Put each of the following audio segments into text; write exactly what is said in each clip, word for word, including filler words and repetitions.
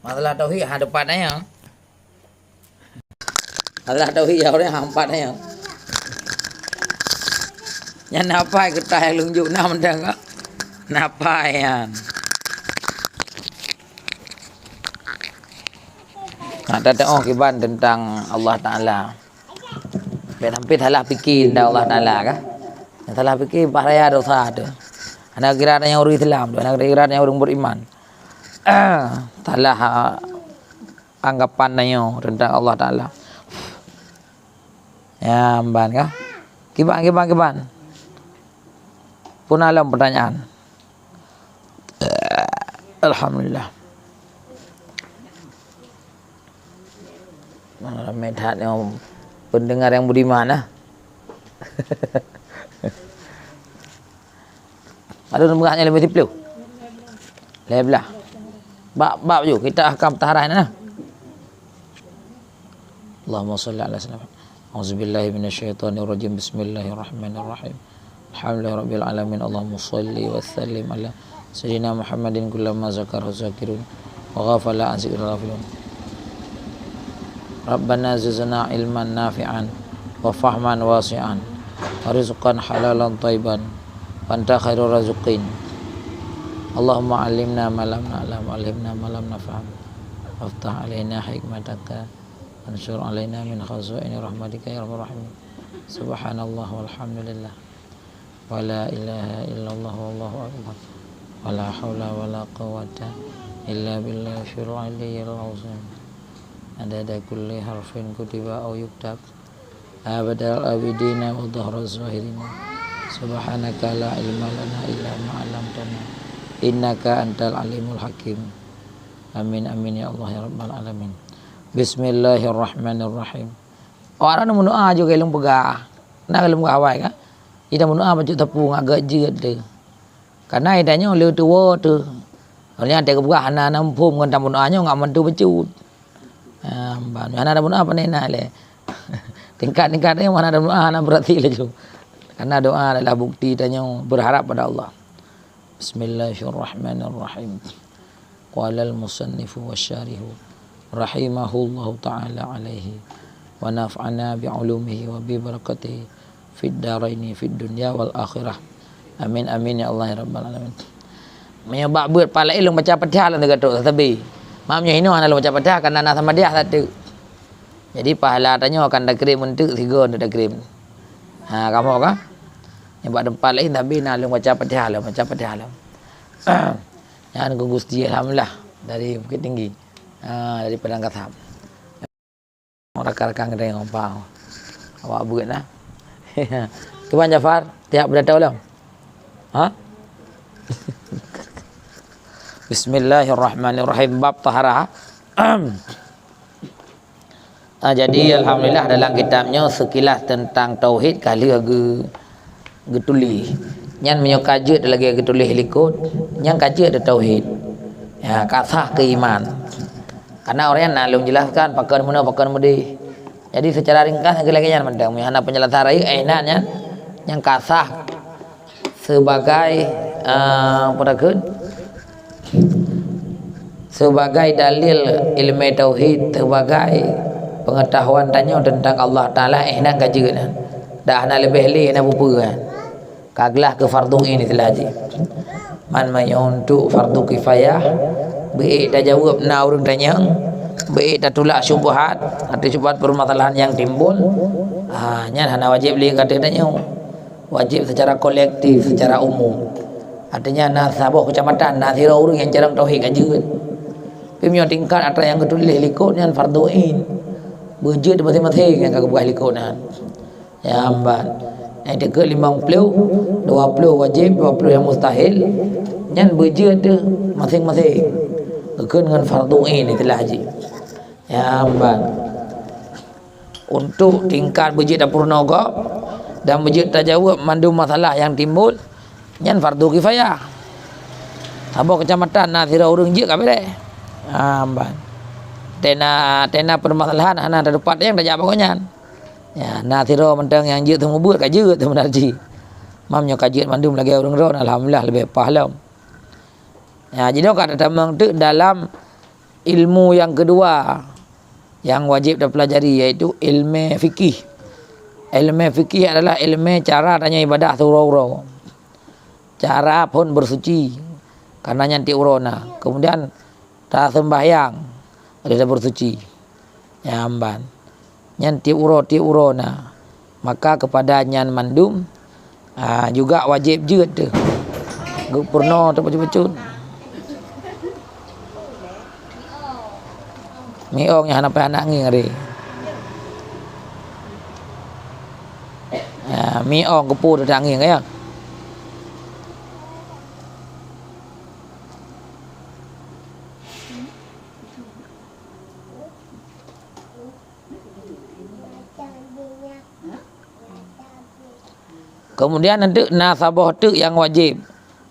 Masalah tauhid ha teumpat nyan. Masalah tauhid ya ureueng ha teumpat nyan. Nyan na apai keutah nyang lôn jok na mantong ka. Na apai nyan. Nak tateu'oh kiban teuntang Allah Taala. Bèk sampai salah pike teuntang Allah Taala ka. Nyang salah pike bah raya dosa tu. Hana kira nyang ureueng Islam tu, hana kira nyang ureueng beriman. Salah, ah, anggapan tanyoe teuntang Allah Taala. Ya, mban ka. Kiban, kiban, kiban. Peue na lom pertanyaan? Alhamdulillah. Ramé that nyoe pendengar nyang budiman, ah. Ada meurah nyang leubeh siplôh? Lhèe blah. Bab, bab ju, kita akan taharah na. Allahumma shalli ala sayyidina Muhammad. A'udzubillahi minasyaitonirrajim. Bismillahirrahmanirrahim. Alhamdulillahirabbil alamin. Allahumma shalli wa sallim ala sayyidina Muhammadin kullama zakara zakirun wa ghafala an zikri ghafilun. Rabbana zidna ilman nafi'an wa fahman wasi'an wa rizqan halalan thayyiban wa anta khairur raziqin. Allahumma 'allimna ma lam na'lam, 'allimna ma lam nafham, waftah 'alaina hikmataka, wansur 'alaina min khazaini rahmatika ya arhamar rahimin. Subhanallah walhamdulillah. Wa la ilaha illallah wallahu akbar. Wa la haula wa la quwwata illa billahi syul aliyyil azim. Adada kulli harfin kutiba au yuktab. Abadal abidina wa dhahra zahirina. Subhanaka la ilma lana illa ma 'allamtana. Innaka antal alimul hakim. Amin, amin, ya Allah, ya Rabbal alamin. Bismillahirrahmanirrahim. Awak na meudoa ju keu lôn peugah. Na keu lôn peugah awai ka. Ida meudoa bacut teupeu ngat gét jeuet teuh. Karena ida nyoe le tuwo teuh. Oleh nyan teuka peugah hana na muphom ngon tameudoa nyoe ngat mantu bacut. Ha, ban hana tameudoa pane na lé. Tingkat-tingkat nyoe hana tameudoa hana berarti laju. Karena doa adalah bukti tanyoe berharap pada Allah. Bismillahirrahmanirrahim. Qalal musannifu wasyarihu rahimahullahu ta'ala alaihi wa nafa'ana bi ulumihi wa bi barakatihi fid daraini fid dunya wal akhirah. Amin, amin, ya Allah, ya Rabbal alamin. Meunyoe bak beuet pala ilong baca Fatihah lam teugatok sabe. Mam nyoe hinoe hana lôn baca Fatihah karena na samadiyah satu. Jadi pahala tanyoe akan takrim untuk tiga untuk takrim. Ha, kamu ka? Nyang bak tempat lain tapi na lôn baca Fatihah lom, baca Fatihah lom. Nyan keu Gusti alhamdulillah dari Bukit Tinggi. Ha, dari Padang Kasam. Rakan-rakan kita yang apa? Awak buat nah. Tuan Jafar, tiap berdatang ulang. Ha? Bismillahirrahmanirrahim. Bab taharah. Ah, jadi alhamdulillah dalam kitab nyoe sekilas tentang tauhid ka lheueh geu-, geutuléh. Nyan meunyoe ka jeuet lagèe geutuléh likot, nyan ka jeuet teuh tauhid. Ya, ka sah keu iman. Karena awak nyan na lôn jelaskan pakon meunoe pakon meudeh. Jadi secara ringkas lagèe nyan mantong. Meunyoe hana penjelasan rayeuk, eh, nyan, nyan, nyan ka sah sebagai, eh, apa takheun? Sebagai dalil ilmu tauhid, sebagai pengetahuan tanyoe tentang Allah Taala, eh, nyan ka jeuet nyan. Dah hana leubeh lé, hana peue-peue nyan. Ka glah keu fardu ain istilah jih. Man meunyoe untuk fardu kifayah, beuék tajaweueb na ureueng tanyong, beuék tatulak syubhat, atau syubhat permasalahan yang timbul, ha, nyan hana wajéb lé keu tanyoe. Wajéb secara kolektif, secara umum. Artinya, na saboh keucamatan, na sidroe ureueng nyang carông tauhid ka jeuet. Tapi meunyoe tingkat atra nyang geutuléh likot nyan fardu ain. Beujeuet maséng-maséng nyang ka geupeugah likot nyan. Ya, amban. Nyang teukeue limong ploh, dua ploh wajéb, dua ploh nyang mustahil. Nyan beujeuet teuh maséng-maséng. Geukheun ngon fardu ain istilah jih. Ya, amban. Untuk tingkat beujeuet tapeurunoe gob dan beujeuet tajaweueb mandum masalah nyang timbul, nyan fardu kifayah. Saboh keucamatan na sidroe ureueng jeuet ka beureh. Ha, ban. Tena, tena permasalahan hana teupat nyang tajak bak gobnyan. Ya, na sidroe mantong nyang jeuet teumeubuet ka jeuet teumeudarji. Mam nyoe ka jeuet mandum lagèe ureueng droen, alhamdulillah leubeh paih lom. Ya, jinoe ka tatamong teuk dalam ilmu nyang keudua nyang wajéb tapelajari, yaitu ilmu fikih. Ilmu fikih adalah ilmu cara tanyoe ibadah siuroe-uroe. Cara phon bersuci, karena nyan tiep uroe na. Kemudian taseumbahyang, ada bersuci. Nyan ban. Nyan tiep uroe, tiep uroe na. Maka kepada nyan mandum, ah, juga wajéb jeuet teuh. Geupeureunoe teuh bacut-bacut. Miong nyang hana payah nak ngieng tadi. Ah, miong keupeue teuh ngieng, ya. Kemudian nanti na saboh teuk nyang wajéb,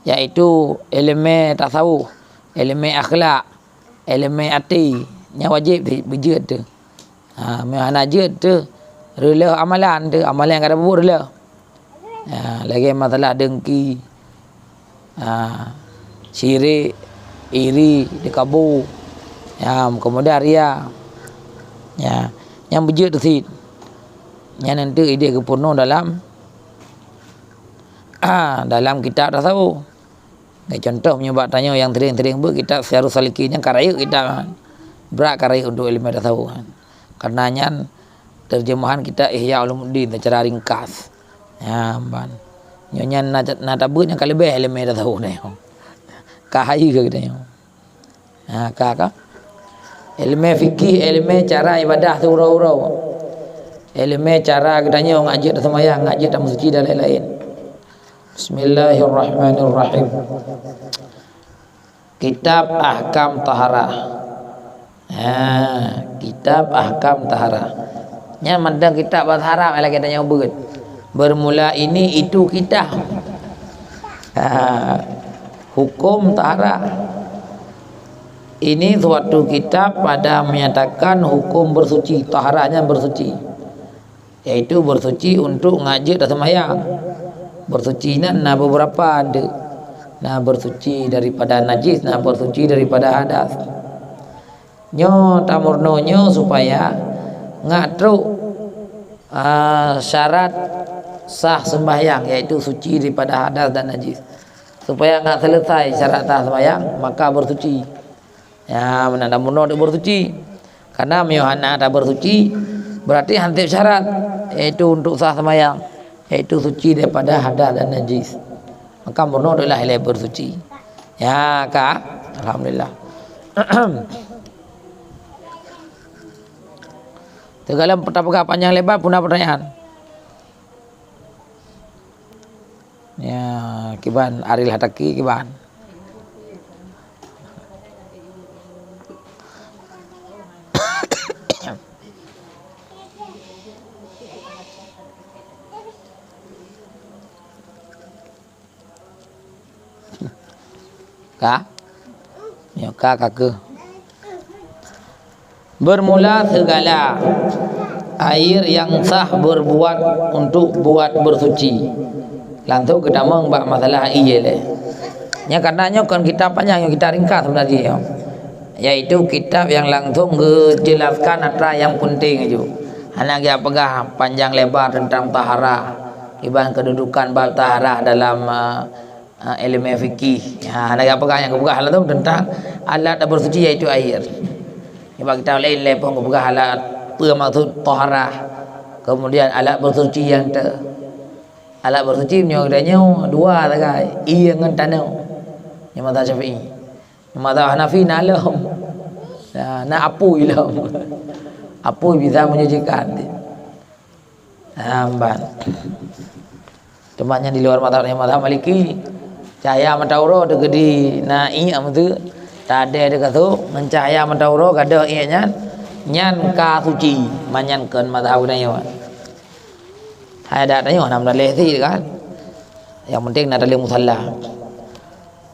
yaitu ilmu tasawuf, ilmu akhlak, ilmu até, nyang wajéb di-, beujeuet teuh. Ha, meu hana jeuet teuh, reuloh amalan teuh, amalan ka tapeubuet reuloh. Ha, lagée masalah dengki, ha, syirik, iri, dikabu, ya, kemudian ria. Ya, nyang beujeuet teuh cit. Nyan nanti idéh geupeureunoe dalam, dalam kitab tasawuf. Ngai contoh, meunyoe bak tanyoe nyang sering-sering beuet kitab Sirajus Salikin, nyang ka rayeuk kitab nyan. Brat ka rayeuk untuk ilmu tasawuf nyan. Karena nyan terjemahan kitab Ihya Ulumuddin secara ringkas. Ya, ban. Nyoe nyan na, na tabeuet nyang ka leubeh ilmu tasawuf nyoe. Ka hai keu geutanyoe. Ha, ka, ka. Ilmu fikih, ilmu cara ibadah siuroe-uroe. Ilmu cara geutanyoe ngajak taseumayang, ngajak tameusuci dan lain-lain. Bismillahirrahmanirrahim. Kitab Ahkam Taharah. Ha, kitab Ahkam Taharah. Nyan mantong kitab bahasa Arab lagée tanyoe beuet. Bermula ini itu kitab. Ha, hukum taharah. Ini suatu kitab pada menyatakan hukum bersuci, taharah nyan bersuci. Yaitu bersuci untuk ngajak dan sembahyang. Bersuci nyan na beberapa ada. Na bersuci daripada najis, na bersuci daripada hadas. Nyoe tameurunoe nyoe supaya ngak trok, ah, syarat sah sembahyang, yaitu suci daripada hadas dan najis. Supaya ngak selesai syarat sah sembahyang, maka bersuci. Ya, meunan tameurunoe untuk bersuci. Karena meunyoe hana tabersuci, berarti han trok syarat, yaitu untuk sah sembahyang, yaitu suci daripada hadas dan najis. Maka meurunoe deuh lah ilée bersuci. Ya, ka? Alhamdulillah. Teugalom tapeugah panjang lebar, peue na pertanyaan? Ya, kiban Ariel Hataki kiban. Ka? Nyoe ka, ka keuh. Bermula segala air yang sah berbuat untuk buat bersuci. Langsung geutamong bak masalah ié lé. Nyan karena nyoe kon kitab panjang, nyoe kitab ringkas sebenarnya nyoe. Yaitu kitab yang langsung geujelaskan atra yang penting aju. Hana geupeugah panjang lebar tentang taharah, kiban kedudukan bab taharah dalam, eh, ah, ilmu fikih. Ha, hana geupeugah, nyang geupeugah lalu tentang alat bersuci, yaitu air. Nibak kitab laén lé pun geupeugah alat peue maksud taharah. Kemudian alat bersuci nyang te-, alat bersuci nyoe geutanyoe dua sagai, ié ngon tanoh. Nyoe mazhab Syafi'i. Nyoe mazhab Hanafi na lom. Na, na apui lom. Apui bisa menyucikan. Amban. Teuma nyan di luar mazhab, mazhab Maliki. Cahya mata uroe teukeudi na ié meuteue, tadé teukaso ngon cahya mata uroe gadôh ié nyan, nyan ka suci, manyan kon mazhab geutanyoe. Hai dak tanyoe hana meudaleh sit kan. Yang penting na dalil musalla.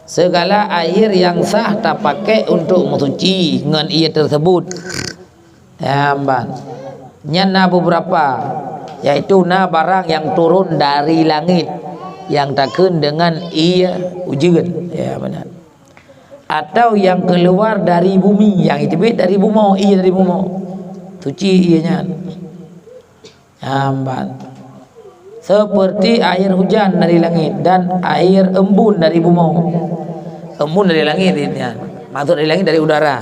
Segala air yang sah tapakai untuk meusuci ngon ié tersebut. Ya, amban. Nyan na beberapa, yaitu na barang yang turun dari langit yang takheun dengan ié ujeuen. Ya, beuna. atau yang keluar dari bumi, nyang jiteubiet dari bumoe, ie dari bumoe. Suci ie nyan. Nyan ban. Seperti air hujan dari langit dan air embun dari bumoe. Embun dari langit nyan. Maksud dari langit dari udara.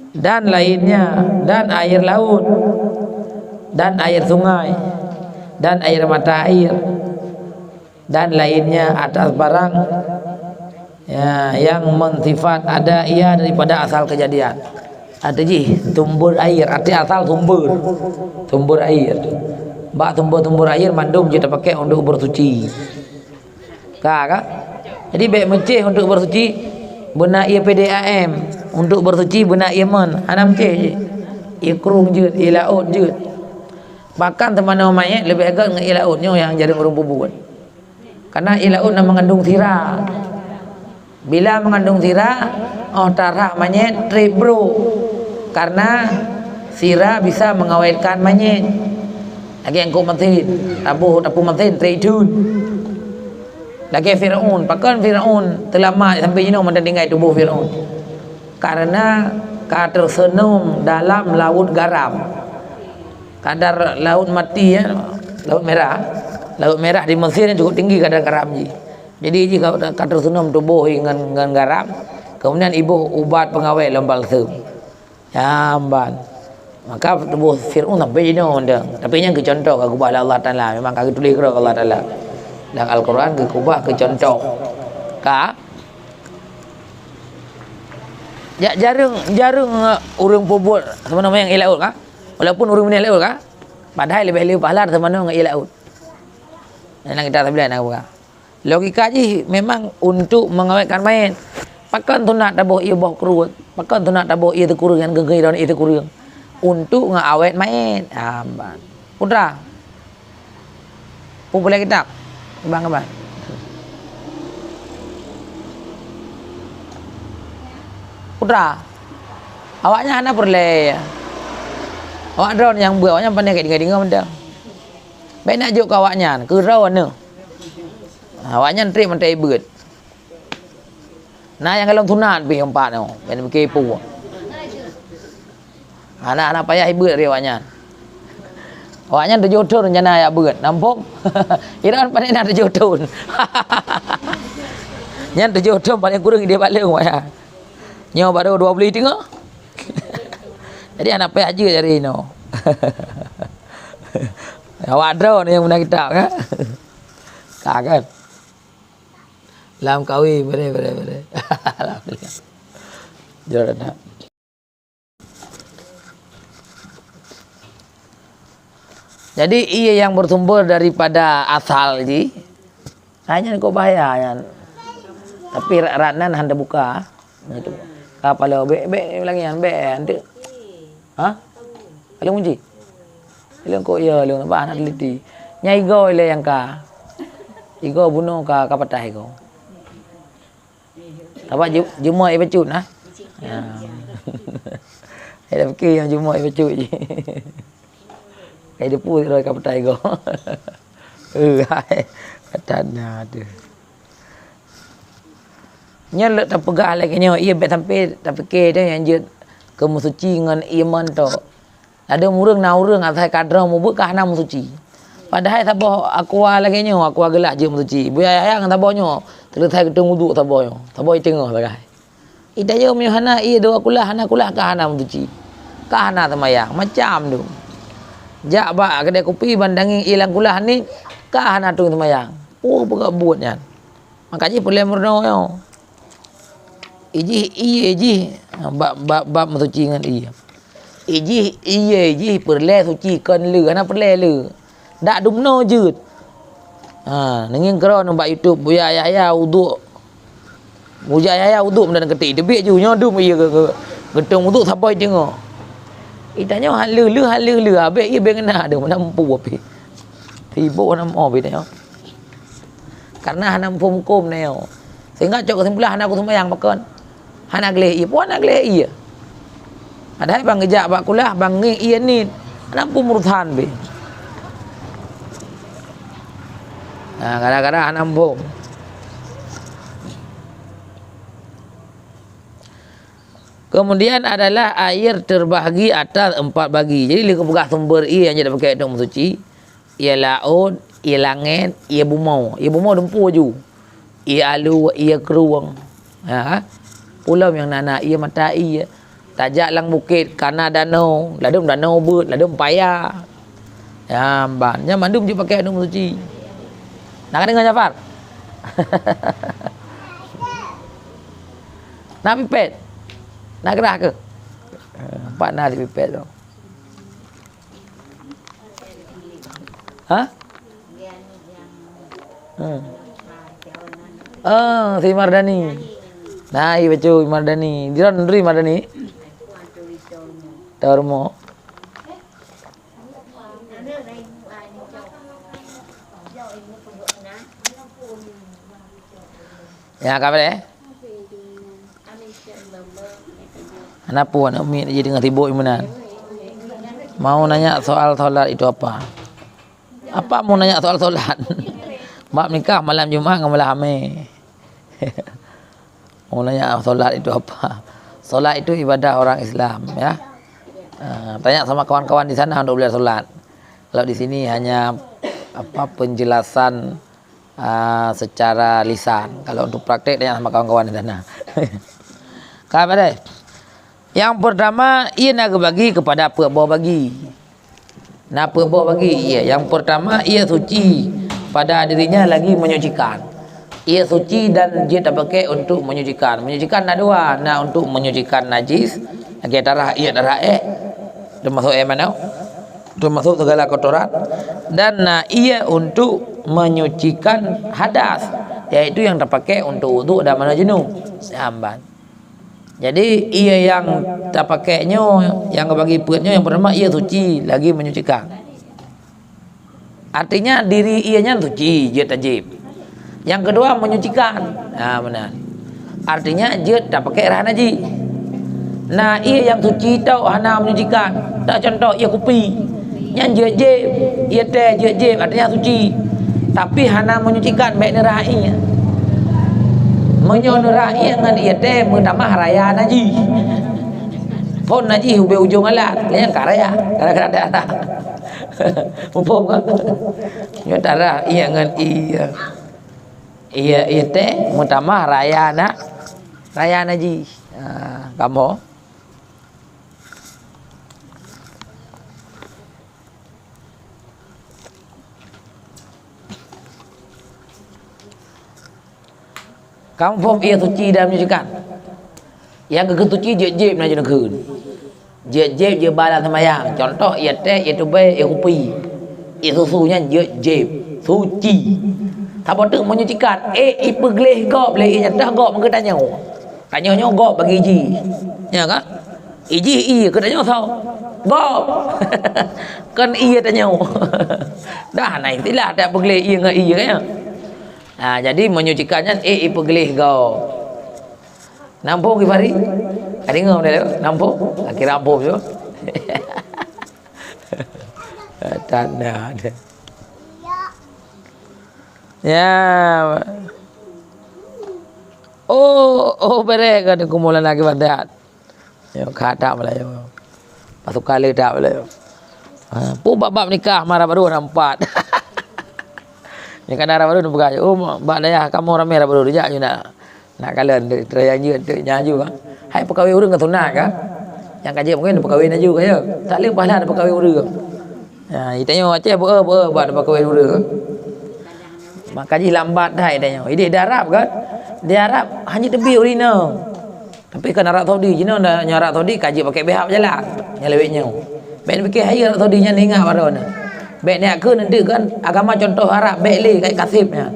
Dan lainnya, dan air laut, dan air sungai, dan air mata air, dan lainnya atas barang, ya, yang mensifat ada ia daripada asal kejadian. Arti jih, sumber air, arti asal sumber. Sumber air. Bak sumber-sumber air mandum jeuet tapakèk untuk bersuci. Ka, ka? Jadi, bèk meucéh untuk bersuci beuna ie P D A M, untuk bersuci beuna ie meu'n, hana meucéh jih. Ie krueng jeuet, ie laôt jeuet. Bahkan teumanoe manyét leubeh göt ngon ie laôt nyoe nyang jareueng ureueng peubuet. Karena ie laôt na meungandung sira. Bila meungandung sira, 'oh tarhah manyét trép brôk. Karena sira bisa mengawetkan manyét. Lagèe eungkôt meusén, taboh tapeu meusén trép thon. Lagèe Firaun, pakon Firaun teulamat sampai jinoe mantong tinggai tuboh Firaun? Karena ka teuseunom dalam laôt garam. Kadar Laôt Mati, ya, Laôt Merah. Laôt Merah di Mesir yang cukup tinggi kadar garam jih. Jadi jih ka, ka teuseunom tuboh ngon, ngon garam. Kemudian iboh ubat pengawet lom balsem. Nyan ban. Maka tuboh Firaun sampai jinoe mantong. Tapi nyan keu contoh ka geuubah lé Allah Taala. Memang ka geutuléh keudroe Allah Taala. Lam Al-Quran geukeubah keu contoh. Ka? Ja-, jareueng, jareueng ureueng peubuet seumanoe nyang ie laôt ka? Walaupun ureueng binéh laôt ka? Padahai leubeh-leubeh pahala seumanoe ngon ie laôt. Nyan kita tabilang na buka. Logika jih memang untuk mengawetkan mayét. Pakon sunat taboh ie boh kruet? Pakon sunat taboh ie teukureueng nyang geugei daun ie teukureueng? Untuk ngeuawét mayét. Ha, ban. Putra. Peue peureulèe kitab? Bang, bang. Putra. Awaknyan hana peureulèe. Awak droeneuh nyang beuet, awaknyan pandai ka deungö-deungö mantong. Bèk na jok keu awaknyan, keu droeneuh. Awaknyan trép mantong ie beuet. Na nyang golom sunat pih empat nyoe, bèk neupike peue. Hana, hana payah ie beuet lé awaknyan. Awaknyan tujoh thon rencana jak beuet, na muphom? Iran pané na tujoh thon. Nyan tujoh thon paléng kureueng idéh bak lôn awaknyan. Nyoe barô dua buleuen teungoh. Jadi hana payah jeuet jari inoe. Awak droeneuh nyang meunan kitab, kan? Ka, kan? Lam kawen, boleh, boleh, boleh. Alhamdulillah. Jual dah. Jadi, ie yang bersumber daripada asal jih, ha, nyan kok bahaya nyan. Tapi ra-, rat nan han teubuka. Nyan tu. Ka paloe, bèk, bèk lagèe nyan, bèk, anteuk. Ha? Ka lheueh kunci? Lheueh kok ya, lheueh bah hana teliti. Nyan igoe ilèe nyang ka. Igoe bunoe ka, ka patah igoe. Sabab ju-, jumôt ie bacut nah. Ya. Ai dah pikir nyang jumôt ie bacut jih. Ai depu sidroe ka patah igoe. Eh, hai. Patah na tu. Nyan lôn tapeugah lagèe nyoe, ie bèk sampai tapike teuh nyang jeuet keu meusuci ngon ie meu'n tok. Ladôm ureueng na ureueng asai ka droe mubuet ka hana meusuci. Padahai saboh aqua lagèe nyoe, aqua geulas jeuet meusuci. Buya Yahya ngon saboh nyoe, seuleusai geutem wudhu saboh nyoe, saboh ie teungoh sagai. Ita nyoe meunyoe hana ie dua kulah, hana kulah ka hana meusuci. Ka hana seumayang, macam tu. Jak bak keudè kupi ban dangieng ie lam kulah nit, ka hana tueng seumayang. Peue beugöt buet nyan. Maka jih peureulèe meurunoe nyoe. Ijih ie jih bab, bab, bab meusuci ngon ie. Ijih ie jih peureulèe suci kon le, hana peureulèe le. Dak dumnoe jeuet. Ha, neungieng keudroe bak YouTube, Buya Yahya uduk. Buya Yahya uduk meunan keutik, teubiet ju nyoe dum ie geu-, geu-, geutem uduk saboh teungoh. Ita nyoe han le, le, han le, le, abéh ie bèk na dum, na muphom pih. Sibok na mo pih nyoe. Karena hana muphom hukôm nyoe. Sehingga cok keusimpulan hana kuseumayang pakon. Hana gleh ie, peue hana gleh ie. Padahai ban geujak bak kulah, ban ngieng ie nit. Hana muphom urusan pih. Nah, kadang-kadang hana muphom. Kemudian adalah air terbahagi atas empat bagi. Jadi, lheueh geupeugah sumber ie nyang jeuet tapakée untuk meusuci, ie laôt, ie langét, ie bumoe. Ie bumoe dumpeue ju. Ie alue, ie krueng. Ha? Peulom nyang na-na ie mata ie. Tajak lam bukét, kana danau, ladôm danau beuet, ladôm paya. Nyan ban, nyan mandum jeuet pakée untuk meusuci. Na ka deungoe, Jafar? Na pipet? Na grah keuh? Pat na pipet tu. Ha? Hmm. Ah, si Mardani. Na, iya baca Mardani. Di mana Mardani? Tarumo. Ya, ka boleh? Kenapa anak umi nak jadi tengah sibuk meunan? Mau nanya soal solat itu apa? Apa mau nanya soal solat? Bab nikah malam Jumat ngon malam Khamis. Mau nanya solat itu apa? Solat itu ibadah orang Islam, ya. Ah, tanya sama kawan-kawan di sana untuk belajar solat. Kalau di sini hanya, apa, penjelasan, ah, secara lisan. Kalau untuk praktek, tanya sama kawan-kawan di sana. Ka padai? Yang pertama, ia nak bagi kepada peuet boh bagi. Na peuet boh bagi ie. Yang pertama, ia suci pada dirinya lagi menyucikan. Ia suci dan jeuet tapakée untuk menyucikan. Menyucikan na dua, na untuk menyucikan najis, lagée darah ie, darah ék, termasuk air manok, termasuk segala kotoran, dan na ie untuk menyucikan hadas, yaitu yang tapakée untuk wudhu dan mandi junub. Seamban. Jadi, ie nyang tapakée nyoe, nyang bagi peuet nyoe, yang pertama ie suci, lagi menyucikan. Artinya, diri ie nyan suci, jeuet tajéb. Yang kedua, menyucikan. Ha, meunan. Artinya, jeuet tapakée rhah najis. Na ie nyang suci tôk hana menyucikan. Dak contoh ie kupi. Nyan jeuet jéb, ie teh jeuet jéb, artinya suci. Tapi hana menyucikan, bék neurhah ie. Meunyoe neurhah ie ngon ie teh meutamah raya najis. Phon najis ubé ujong alat, nyan ka raya, gara-gara darah. Muphom ka? Nyoe darah ie ngon ie. Ie, ie teh meutamah raya na, raya najis. Ha, kamoe. Kamoe phom ie suci dan menyucikan. Nyang geukheun suci jeuet jéb na jeuet neukheun. Jeuet jéb jeuet ba lam seumayang. Contoh, ie teh, ie tubée, ie kupi. Ie susu nyan jeuet jéb. Suci. Saboh teuk menyucikan. Eh, ipeugleh gob lé ie nyan, dah gob meukeue tanyoe. Tanyoe nyoe gob bagi jih. Nya kan? Ijih ie keu tanyoe soe? Gob. Kon ie tanyoe. Dah na istilah tak peugleh ie ngon ie kan? Ha, jadi menyucikan nyan eh ipeugleh gob. Namphom Kifari? Ka deungoe dah tu? Namphom? Akhé namphom tu. Tanda ada. Ya. Oh, oh, bereh kan kumulana kiban sehat. Yo, kata Melayu. Masuk kali tak Melayu. Ha, pu bab-bab nikah mara baru nampak. Ni kan arah baru nampak. Oh, bak dayah kamu ramai arah baru dijak je nak. Nak kalian tu terjadi tu nyaju kan. Hai pegawai urang kan sunat kan. Yang kaji mungkin pegawai naju kan ya. Tak leh pahala ada pegawai urang. Ha, itanyo Aceh beu beu bak pegawai urang. Maka jih lambat dah itanyo. Ideh di Arab kan. Di Arab hanya tebi urina. Tapi kan Arab Saudi, jinoe na nyoe Arab Saudi ka jeuet pakai B H jalan. Nyang lewat nyoe. Bék pike hai Arab Saudi nyan ingat baroe na. Bék niat keu nanti kan agama contoh Arab bék lé kai kasib nyan.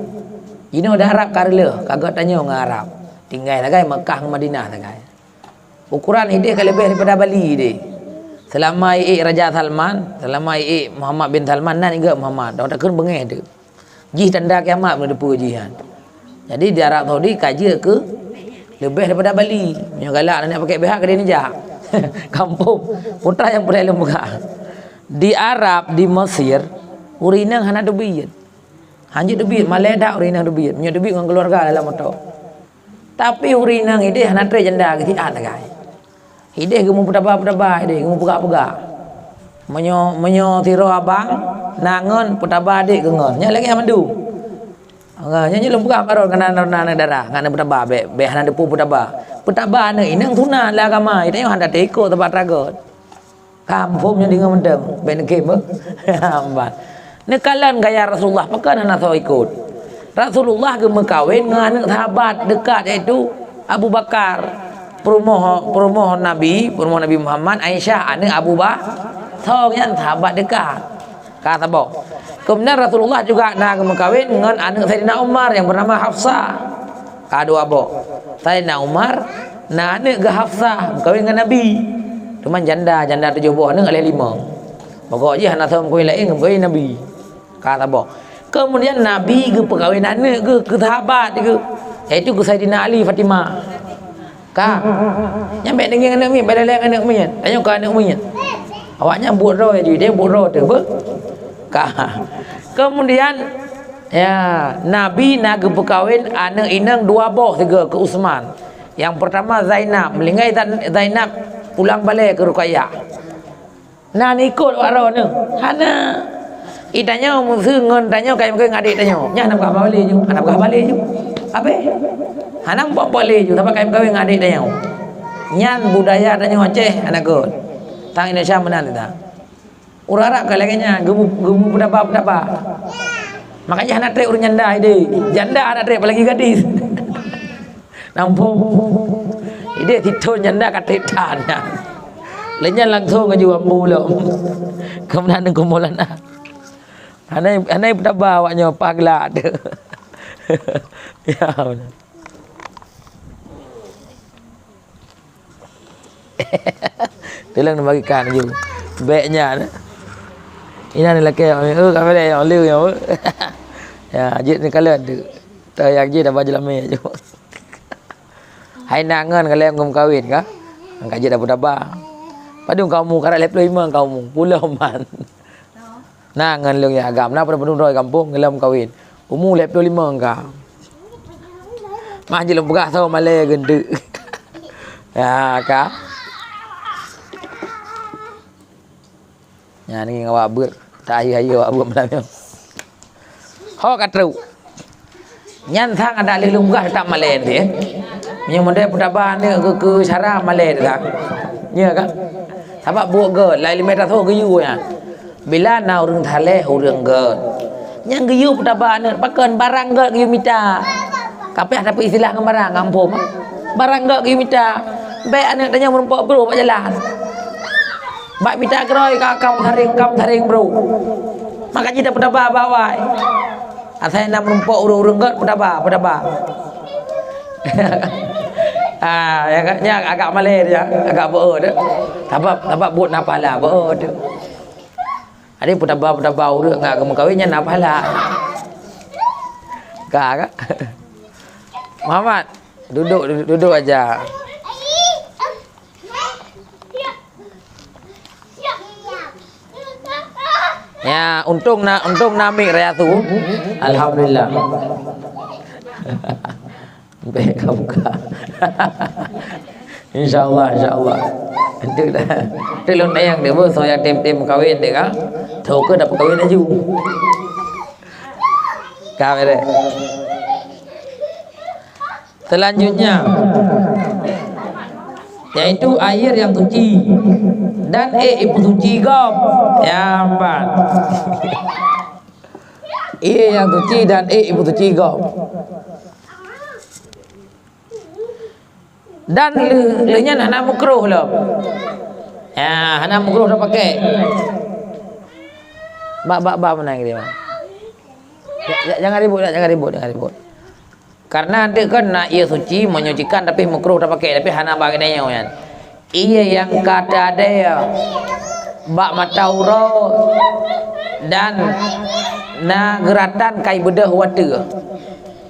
Jinoe di Arab ka reuloh, ka geutanyoe ngon Arab. Tinggai sagai Mekah ngon Madinah sagai. Ukuran ideh ka leubeh daripada Bali deh. Selama ié Raja Salman, selama ié Muhammad bin Salman nan iga Muhammad, dah takheun beungéh tu. Jih tanda kiamat meunyoe teupeue jih nyan. Jadi di Arab Saudi ka jeuet keu leubeh daripada Bali. Meunyoe galak aneuk pakai B H ka dia nijak. Kampung putra nyang peureulée lôn peugah. Di Arab, di Mesir, ureueng inong hana teubiet. Hanjeuet teubiet, malée that ureueng inong teubiet. Meunyoe teubiet ngon keuluwarga dalam moto. Tapi ureueng inong ideh hana treb janda geusiat sagai. Ideh geumeupeutaba-peutaba, ideh geumeupeugah-peugah. Meunyoe, meunyoe sidroe abang na ngon, peutaba adek keu ngon. Nyan lagèe nyan mandum. Ha, nyan, nyan lôn peugah baroe keunan na aneuk dara, ngon aneuk peutaba, bèk, bèk hana teupeu peutaba. Peutaba aneuk inong sunat lam agama, tanyoe hana teuikot sabab teurakot. Ka muphom nyoe deungoe mantong, bèk neukém beuh. Hambat. Neukalon gaya Rasulullah, pakon hana soe ikot. Rasulullah geumeukawen ngon aneuk sahabat dekat, yaitu Abu Bakar, peurumoh, peurumoh Nabi, peurumoh Nabi Muhammad, Aisyah, aneuk Abu Ba-, soe nyan sahabat dekat. Ka saboh. Keumudian Rasulullah juga na geumeukawen ngon aneuk Saidina Umar nyang beunama Hafsah. Ka dua boh. Saidina Umar na aneuk geuh Hafsah, meukawen ngon Nabi. Teuma janda, janda tujoh boh aneuk, lhèe limong. Pokok jih hana soe meukawen laén, meukawen Nabi. Ka saboh. Keumudian Nabi geupeukawen aneuk geuh keu sahabat geuh, yaitu keu Saidina Ali, Fatimah. Ka. Nyan bèk neungieng aneuk miet, bèk lé-lé aneuk miet. Tanyoe keu aneuk miet. Awaknyan buet droe jih, dia buet droe teuh, beuh? Ka. Keumudian, ya, Nabi na geupeukawen aneuk inong dua boh sigoe keu Utsman. Nyang peurtama Zainab, meuninggai Zan-, Zainab pulang balè keu Ruqayyah. Na neuikot awak droeneuh? Hana. Di tanyoe meuseu ngon tanyoe ka meukawen ngon adek tanyoe. Nyan hana peugah balè ju, hana peugah balè ju. Abéh. Hana meukawen balè ju, sabab ka meukawen ngon adek tanyoe. Nyan budaya tanyoe Aceh hana göt. Tang Indonesia meunan teuh. Ureueng Arab ka lagèe nyan, geumu-, geumeupeutaba-peutaba. Makajih hana trép ureueng janda ideh. Janda hana trép, apalagi gadis. Nampung. Ideh sithon janda ka trép that nyan. Lé nyan langsong aju ambu lom. Keumudian Teungku Maulana. Hana, hana peutaba awak nyoe paih geulak teuh. Ya, beuna. Teulang neubagikan ju. Bèk nyan. Inan lakèe, oh, ka bèk, oh, lé, oh. Ya, jeuet neukalon tu. Teu yak jih dah baju lamé ju. Hai na ngon ka lheueh geumeukawen ka? Ka jeuet dah peutaba. Padum ka umu, karap lhèe plôh limong ka umu. Pulo man. Na ngon lôn nyang agam, na padum-padum droe gampông, geulom kawen. Umu lhèe plôh limong ka. Mah jih lôn peugah soe malèe geunteuk. Ya, ka. Nyan ngieng awak beuet, ta ayu-ayu awak beuet malam nyoe. Ho ka trok. Nyan sang adak lheueh lôn peugah teutap malèe teuh, eh. Meunyoe model peutaba aneuk keu, keu syara malèe teuh sang. Nyo ka? Sabab buet göt, lai limong tasoe geuyue nyan. Bila na ureueng saleh, ureueng göt. Nyang geuyue peutaba aneuk, pakon barang göt geuyue mita. Ka payah tapeu istilah ngon barang, ngon phom. Barang göt geuyue mita. Bèk aneuk tanyoe meurumpok brôk bak jalan. Bak mita keurôi ka, ka meusaréng, ka meusaréng brôk. Maka jih tapeutaba bak awai. Asai na meurumpok ureueng-ureueng göt peutaba, peutaba. Ah, ya kan? Nyan agak malèe dia, agak beuet dia. Sabab, sabab buet na pahala, beuet dia. Ada peutaba-peutaba ureueng ngat geumeukawen nyan na pahala. Ka, ka? Muhammad, duduk, duduk, duduk aja. Ya, untung na, untung na mik raya tu. Alhamdulillah. Bèk ka buka. Insya Allah, insya Allah. Enteuk dah. Enteuk lôn tanyong dia, beuh, soe nyang tem-tem meukawen dia ka? Tho keu dah peukawen laju. Ka beres. Selanjutnya, yaitu air yang suci dan ék ipeusuci gob. Ya, empat. Ié nyang suci dan ék ipeusuci gob. Dan lheueh, lheueh nyan hana meukrôh lom. Ya, hana meukrôh tapaké. Bak, bak, bak meunan dia. Ja-, ja-, jangan ribut, jangan ribut, jangan ribut. Karena deuek kan na ié suci, menyucikan, tapi meukrôh tapaké, tapi hana bak geutanyoe nyan. Ié nyang ka teuadée bak mata uroe dan na geuratan kai beudôh watée.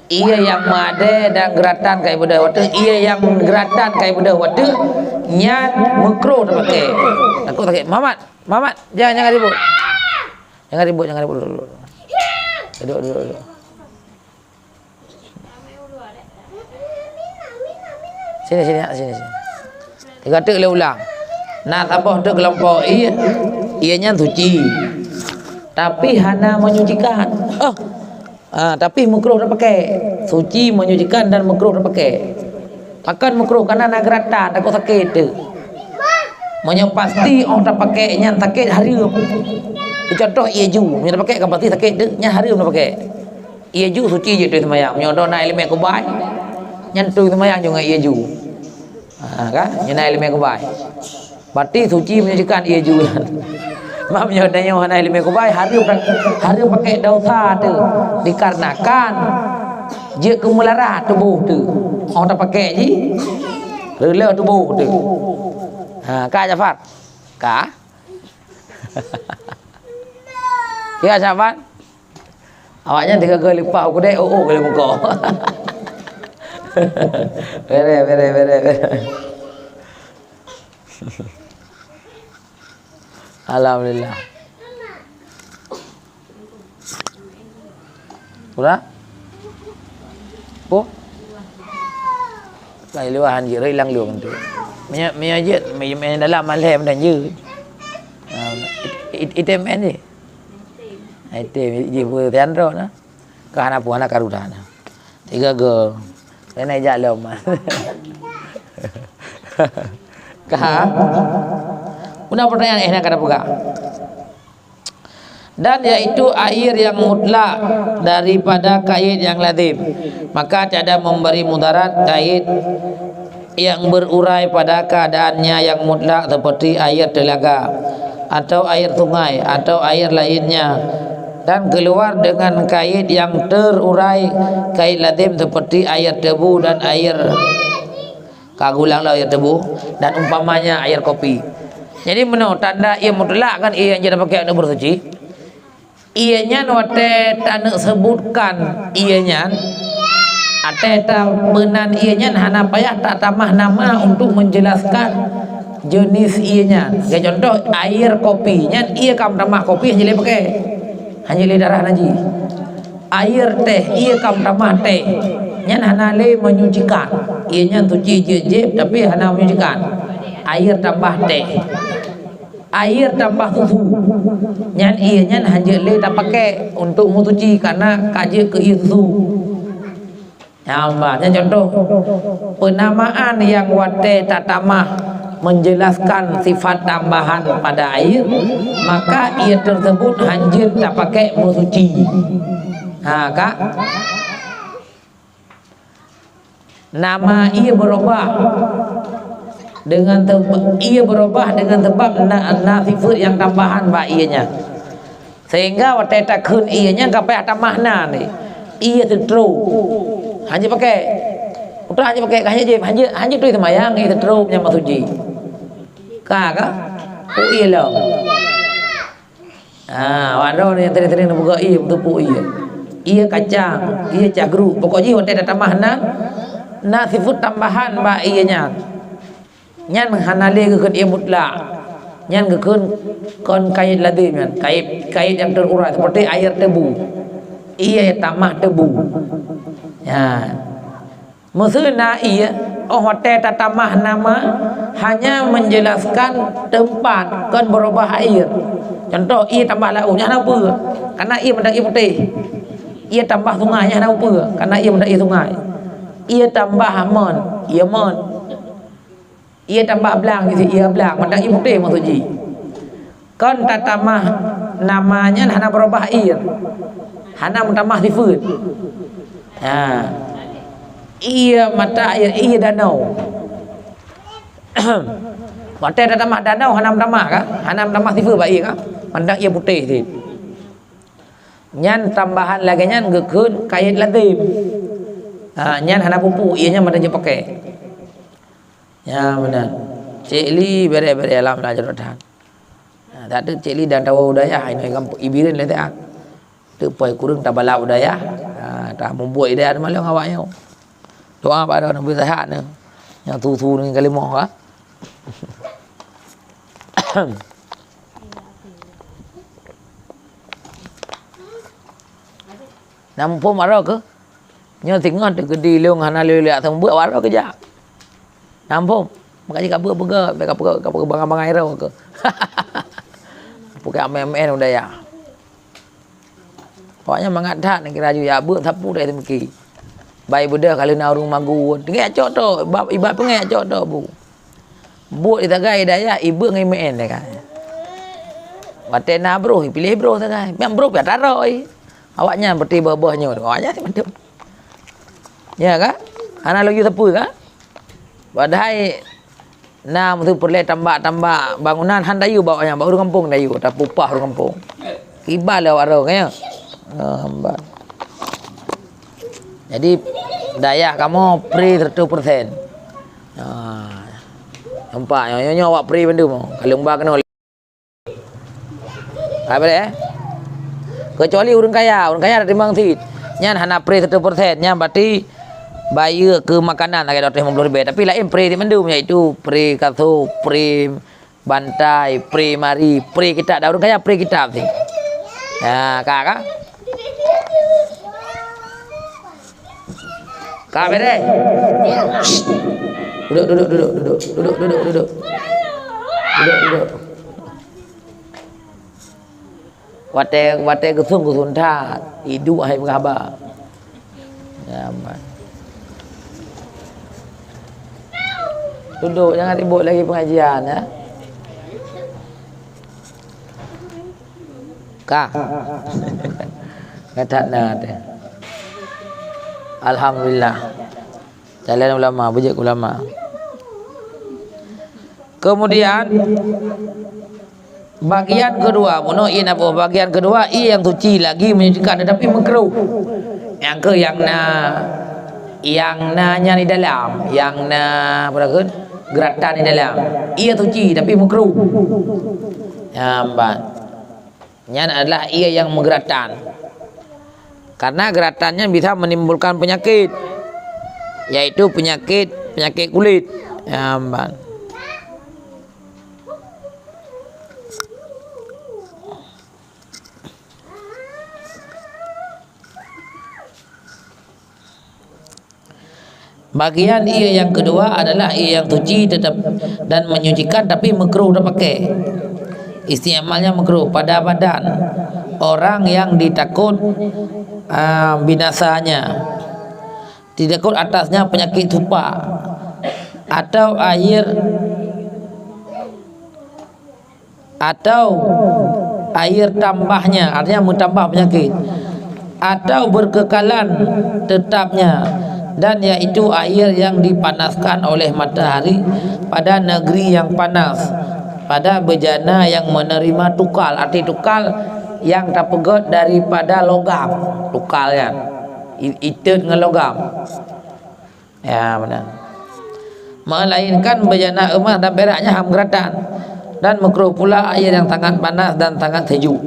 Ié nyang meuadée dan geuratan kai beudôh watée, ié nyang geuratan kai beudôh watée, nyan meukrôh tapaké. Takot sakét. Muhammad, Muhammad, jangan, jangan ribut. Jangan ribut, jangan ribut. Duduk, duduk, duduk. Duduk, duduk, duduk. Sini, sini, nak, sini, sini. Tiga teuk lé ulang. Na saboh teuk keulompok ie, ie nyan suci. Tapi hana menyucikan. Oh. Ah, tapi meukruh tapakai. Suci, menyucikan dan meukruh tapakai. Pakon meukruh? Karena na geurata, takot sakét teuk. Meunyoe pasti 'oh tapakai nyan sakét, hareuem. Contoh ie ju, meunyoe tapakai kan pasti sakét teuk, nyan hareuem tapakai. Ie ju suci jeuet tui seumayang. Meunyoe droe na iéleumé kubai, nyan tui seumayang ju ngon ie ju. Ha, kan? Nyan na iéleumé kubai. Berarti suci menyucikan ie ju nyan. Mak meunyoe tanyoe hana iéleumé kubai, hareuem, hareuem pakai dosa tu. Dikarenakan jeuet keu meularat tuboh tu. 'Oh tapakai jih, reuloh tuboh tu. Ha, ka Jafar? Ka? Ya, sahabat? Awaknyan tiga kali leupah u keudè, oh, oh, kali muka. Bere, bere, bere, bere. Alhamdulillah. Udah? Oh? Kai luahan je, roi lang luang tu. Minyak, minyak je, minyak dalam malai macam je. Ah, it-, it-, item kan je. Item, je pun tian roh nah. Ka hana puan, hana karu dah na. Tiga go. Kena jak lom. Ka? Una pertanyaan eh nak kata peugah. Dan yaitu air yang mutlak daripada kait yang lazim, maka tiada memberi mudarat kait yang berurai pada keadaannya yang mutlak seperti air telaga atau air sungai atau air lainnya, dan keluar dengan kait yang terurai, kait lazim seperti air tebu dan air, ka gulang lah, air tebu dan umpamanya air kopi. Jadi meunoe tanda ie mutlak kan, ie nyang jeuet pakai untuk bersuci. Ie nyan watée taneuk seubutkan ie nyan, watée tameunan ie nyan hana payah tatamah nama untuk menjelaskan jenis ie nyan. Keu contoh, air kopi nyan, ie ka meutamah kopi hana lé pakai, hana lé darah najis. Air teh, ie ka meutamah teh, nyan hana lé menyucikan. Ie nyan suci jeuet-jeuet, tapi hana menyucikan. Air tambah teh. Air tambah susu. Nyan ie nyan hanjeuet lé tapakai untuk meusuci, karena ka jeuet keu ie susu. Nyan bah, nyan contoh. Penamaan nyang watée tatamah menjelaskan sifat tambahan pada air, maka ie tersebut hanjeuet tapakai meusuci. Ha, ka? Nama ie berubah dengan te-, ie berubah dengan sebab na, na sifat nyang tambahan bak ie nyan. Sehingga watée takheun ie nyan ka payah tamah na ni. Ie seutro. Hanjeuet pakai. Utak hanjeuet pakai, ka hanjeuet jép, hanjeuet, hanjeuet tui seumayang ie seutro nyang meusuci. Ka, ka? Oh, ie lom. Ha, awak droe nyang sering-sering neupeugah ie, beuteupeue ie. Ie kacang, ie cagru. Pokok jih watée tatamah na, na sifat tambahan bak ie nyan. Nyan hana lé geukheun ie mutlak. Nyan geukheun kon kait lazim nyan, kait, kait nyang terurai seperti air tebu. Ie tamah tebu. Nyan. Meuseu na ie, 'oh watée tatamah nama, hanya menjelaskan tempat, kon beurubah air. Contoh, ie tambah laôt, nyan hana peue, karena ie meunan ie putéh. Ie tambah sungai, nyan hana peue, karena ie meunan ie sungai. Ie tambah mon, ie mon. Ie tambah blang, ie blang, meunan ie putéh maksud jih. Kon tatamah nama nyan hana beurubah air, hana meutamah sifat. Ha. Ie mata air, ie danau. Watée tatamah danau hana meutamah ka? Hana meutamah sifat bak ie ka? Meunan ie putéh cit. Nyan tambahan lagée nyan geukheun kait lazim. Ha, nyan hana pupuk, ie nyan meunan jeuet pakai. Ya, meunan. Cik Li bere-bere alam lah jroh that. Ha, tak teuk Cik Li dan tawoe u dayah, inoe gampông Ibireuen lé that. Teuk poh kureueng tabalap u dayah. Ha, tamubuet i dayah teumalong awak nyoe. Doa bak droe neubri sehat nyoe. Nyang su-su ngon kalimah ka. Na muphom aro keuh? Nyoe singoh teukeudi lôn hana lé lé asai mubuet, awak droe keujak. Na muphom? Maka jih ka beuet peugah, ka peugah, ka peugah bangai-bangai roh ke. Peugah M N, M N u dayah. Awaknyan mangat that, neukira ju jak beuet sapeue dai teumeuki. Bai beudôh ka lheueh na ureueng magun. Teungoh jak cok tok, iba-, iba peungéh jak cok tok bu. Buet di tagai dayah, ibeuet ngon M N deh kan. Watèe na broh, ipiléh broh tagai. Nyang broh pih atra roh. Awaknyan peuti boh-boh nyoe, awaknyan si mandum. Ya kan? Hana laju sapeue kan? Padahai na meuteupeureulèe tambak-tambak bangunan han dayuh bak awaknyan, bak ureueng gampông dayuh, tapupah ureueng gampông. Kiban lé awak droe, ya. Ah, hamba. Jadi, dayah kamoe free seratus persen. Ah. Nampak, nyoe, nyoe, nyoe awak free bandum. Kalau ba keunoe Ka beureh, eh? Keucuali ureueng kaya, ureueng kaya teurimong cit. Nyan hana free seratus persen, nyan berarti bayeue keu makanan lagèe dua ratus lima puluh ribèe. Tapi laén free cit mandum, yaitu free kasô, free bantai, free mari, free kitab. Dan ureueng kaya free kitab cit. Ya, ka, ka? Ka beureh. Duduk, duduk, duduk, duduk. Duduk, duduk, duduk. Duduk, duduk. Watèe, watèe geusung, geusung that. Iduek hai peugah haba. Ya, aman. Duduk, jangan ribut lagi pengajian, ya. Ka. Ka that na teuh. Alhamdulillah. Calon ulama, beujeuet ulama. Kemudian, bagian kedua, bunoe ie na boh, bagian kedua, ie nyang suci lagi menyucikan, tetapi makruh. Nyang keu nyang na, nyang na nyan di dalam, nyang na, apa kheun, geuratan di dalam. Ie suci, tapi makruh. Nyan ban. Nyan adalah ie nyang meugeuratan. Karena geuratan nyan bisa menimbulkan penyakit, yaitu penyakit, penyakit kulit. Ya, ban. Bagian ie nyang keudua adalah ie nyang suci tetap dan menyucikan, tapi makruh tapakai. Isti'malnya makruh pada badan orang yang ditakut, ah, binasanya, ditakut atasnya penyakit supak, atau air atau air tambahnya, artinya meutambah penyakit, atau berkekalan tetapnya, dan yaitu air yang dipanaskan oleh matahari pada negeri yang panas, pada bejana yang menerima tukal, arti tukal yang tapeugöt daripada logam, tukal nyan, i-, itot ngon logam. Ya, meunan. Melainkan bejana emas dan perak nyan han meugeuratan, dan makruh pula air yang sangat panas dan sangat sejuk.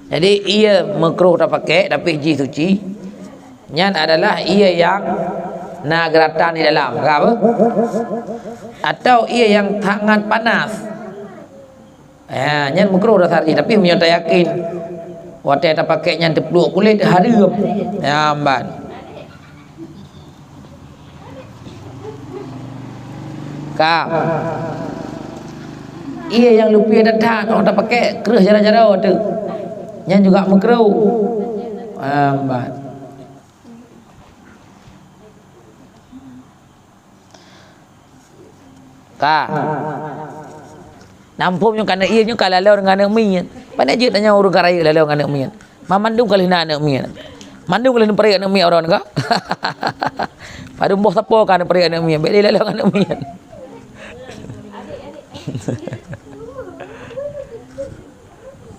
Jadi, ie makruh tapakai, tapi jih suci, nyan adalah ie nyang na geuratan di dalam, ka apa? Atau ie nyang sangat panas. Ya, nyan makruh dasar jih, tapi meunyoe tayakin watèe tapakai nyan teupluek kulét, hareuem. Ya, ban. Ka. Ie nyang leupie that-that, 'oh tapakai kreueh jaroe-jaroe teuk. Nyan juga makruh. Ya, ban. Ka. Nampôm nyoe ka aneuk ie nyoe ka laloe ngon aneuk miet. Pane jeuet tanyoe ureueng ka rayeuk laloe ngon aneuk miet. Ma mandum ka lheueh na aneuk miet. Mandum ka lheueh neupeureuet aneuk miet uroe nyoe ka. Padum boh sapo ka neupeureuet aneuk miet. Bèk lé laloe ngon aneuk miet.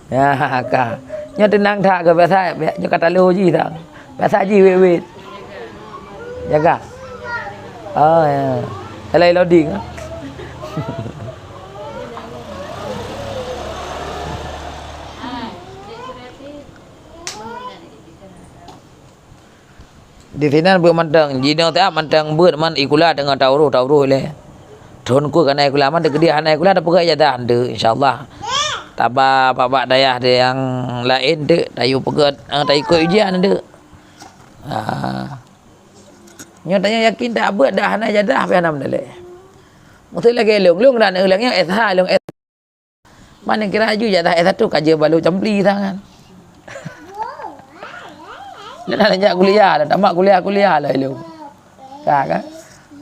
Ya, ka. Nyoe teunang that keu biasa, nyoe ka talo jih that. Biasa jih wét-wét. Jaga. Oh, ya. Selai loading. Di sinan beuet mantong, jinoe siat mantong beuet man ikula teungoh tauroh-tauroh ilèe. Thôn keuh ka na ikula, man teukeudi hana ikula tapeugah ijazah enteuk, insya Allah. Taba bak-bak dayah nyang laén teuk, tayue peugöt, eh, taikot ujian enteuk. Ah. Nyoe tanyoe yakin that beuet dah hana ijazah, pih hana meudaleh. Mesti lagèe lôn, lôn dan ureueng nyang S H, lôn S H. Mana kira aju ijazah S satu ka jeuet balu campli tangan. Lôn dah lanjak kuliah, dah tamat kuliah-kuliah lah lôn. Ka, ka?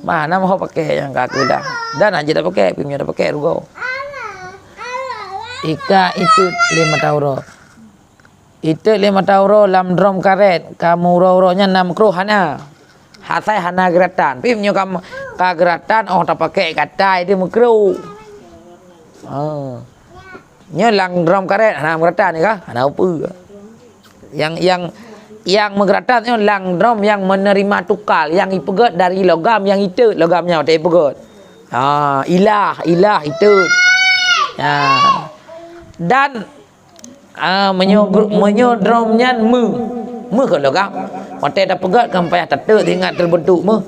Mana maho pakai nyang ka keudah. Dan hana jeuet pakai, pih meunyoe pakai rugoe. Ika itu lima tauro. Itot lé mata uroe lam drom karet, ka meuuroe-uroe nyan na meukroh hana. Asai hana geuratan. Pih meunyoe ka, ka geuratan, oh, tapakék gatai, itu meukroh. Ha. Nyoe lam drom karet hana meugeuratan ka? Hana upeue. Nyang, nyang, nyang meugeuratan nyoe lam drom nyang meuneurima tukal, nyang ipeugét dari logam nyang itot, logam nyan watèe ipeugét. Ha, ilah, ilah itot. Ha. Dan Ah, meunyoe gru-, meunyoe drom nyan meuh, meuh keu logam. Watèe tapeugét kan payah tateuk teuingat teubeuntuk meuh.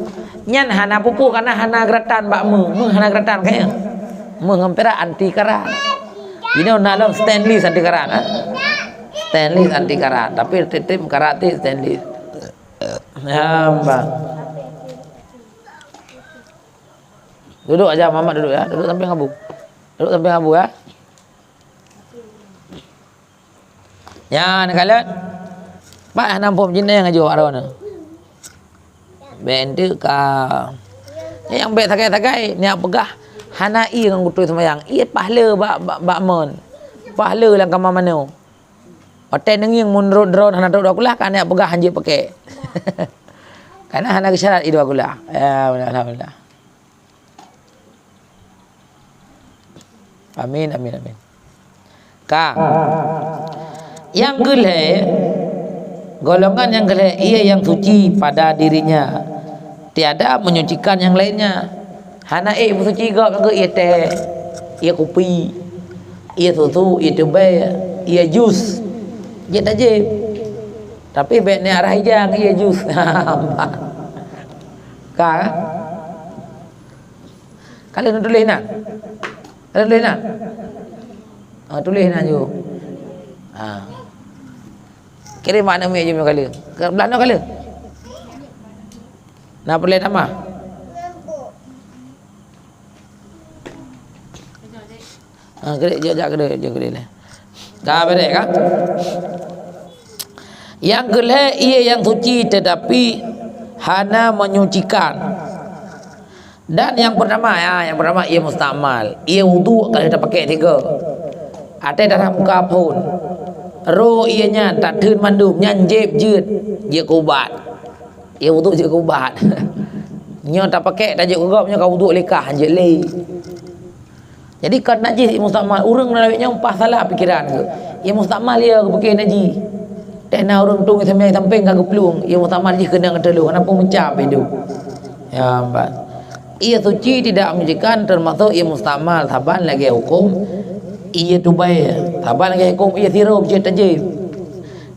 Nyan hana peue-peue, kareuna hana geuratan bak meuh. Meuh hana geuratan kayèe. Meuh ngon pirak anti karat. Inoe na lom stainless anti karat, ha? Stainless anti karat, tapi tiep-tiep karat ti stainless. Hamba. Duduk aja, Mamat duduk ya. Duduk samping Abu. Duduk samping Abu ya. Nyan kalon. Pat hana muphom jinai ngon jih awak droeneuh. Bèk enteuk ka. Nyang bèk sagai-sagai, neujak peugah hana ie ngon gutôi seumayang. Ie pahle bak, bak, bak mon. Pahle lam kama manoe. Watèe neungieng meunurot droeneuh hana trok dua kulah, ka neujak peugah hanjeuet pakék. Kareuna hana geusyarat ie dua kulah. Ya, alhamdulillah. Amin, amin, amin. Ka. Nyang keulhèe, golongan nyang keulhèe, ie nyang suci pada dirinya, tiada menyucikan yang lainnya. Hana ék meusuci gob ngon ie teh, ie kupi, ie susu, ie tubèe, ie jus. Jeuet tajép. Tapi bèk neujak rhah ija ngon ie jus. Ka, kan? Ka lheueh neutuléh inan? Ka lheueh neutuléh inan? Ah, tuléh inan ju. Ah. Kirém aneuk miet ju meunyoe ka lheueh. Ka blah noe ka lheueh. Na peureulèe tamah? Ha, keudéh, jak, jak keudéh, jak keudéh lé. Ka beureh kan? Nyang keulhèe ie nyang suci tetapi hana menyucikan. Dan nyang peurtama, ya, nyang peurtama ie mustakmal. Ie wudhu ka lheueh tapakék sigoe. Até darah muka phôn. Roh ie nyan tatheun mandum, nyan jép jeuet, jeuet keu ubat. Ie wudhu jeuet keu ubat. Nyoe tapakék tajép keu gob, nyoe ka wudhu lé kah, jeuet lé. Jadi, kon najih ie mustakmal. Ureueng ngon awét nyoe paih salah pikeran geuh. Ie mustakmal ie geupiké najih. Teuh na ureueng tueng ie seumayang sampéng ka geuplueng, ie mustakmal jih keunong ateueh lueng, hana peue meucam pih duek. Ya, ban. Ie suci tidak menyucikan, teumasok ie mustakmal, saban lagèe hukôm ie tubèe, saban lagèe hukôm ie sirop jeuet tajép.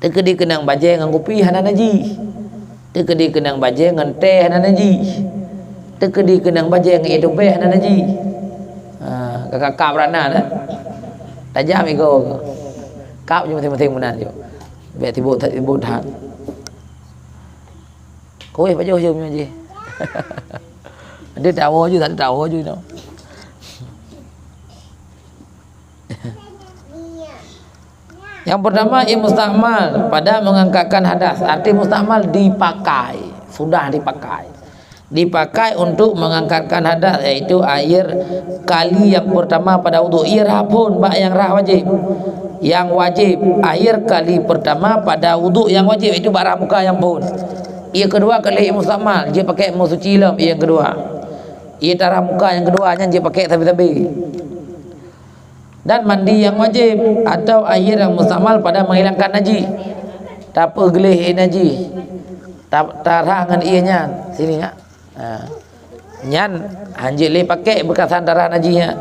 Teukeudi keunong bajèe ngon kupi hana najih. Teukeudi keunong bajèe ngon teh hana najih. Teukeudi keunong bajèe ngon ie tubèe hana najih. Ha, ka kakap rana dah. Tajam igoe. Kap ju maséng-maséng meunan ju. Bèk sibok that, sibok that. Kueh pajoh ju meunyoe jih. Ada tawoe ju, tak ada tawoe ju noh. Yang pertama, ie mustakmal pada mengangkatkan hadas. Arti mustakmal, dipakai, sudah dipakai. Dipakai untuk mengangkatkan hadas, yaitu air kali yang pertama pada wudhu. Ie rhah phôn bak nyang rhah wajéb. Nyang wajéb, air kali pertama pada wudhu nyang wajéb, yaitu bak rhah muka nyang phôn. Ie keudua kali ie mustakmal, jeuet pakék meusuci lom ie nyang keudua. Ie tarhah muka nyang keudua nyan jeuet pakék sabe-sabe. Dan mandi yang wajib atau air yang mustakmal pada menghilangkan najis. Tapeugleh ie najis. Ta-, tarhah ngon ie nyan. Sini, nak. Ha. Nyan hanjeuet lé pakék beukasan tarhah najis nyan.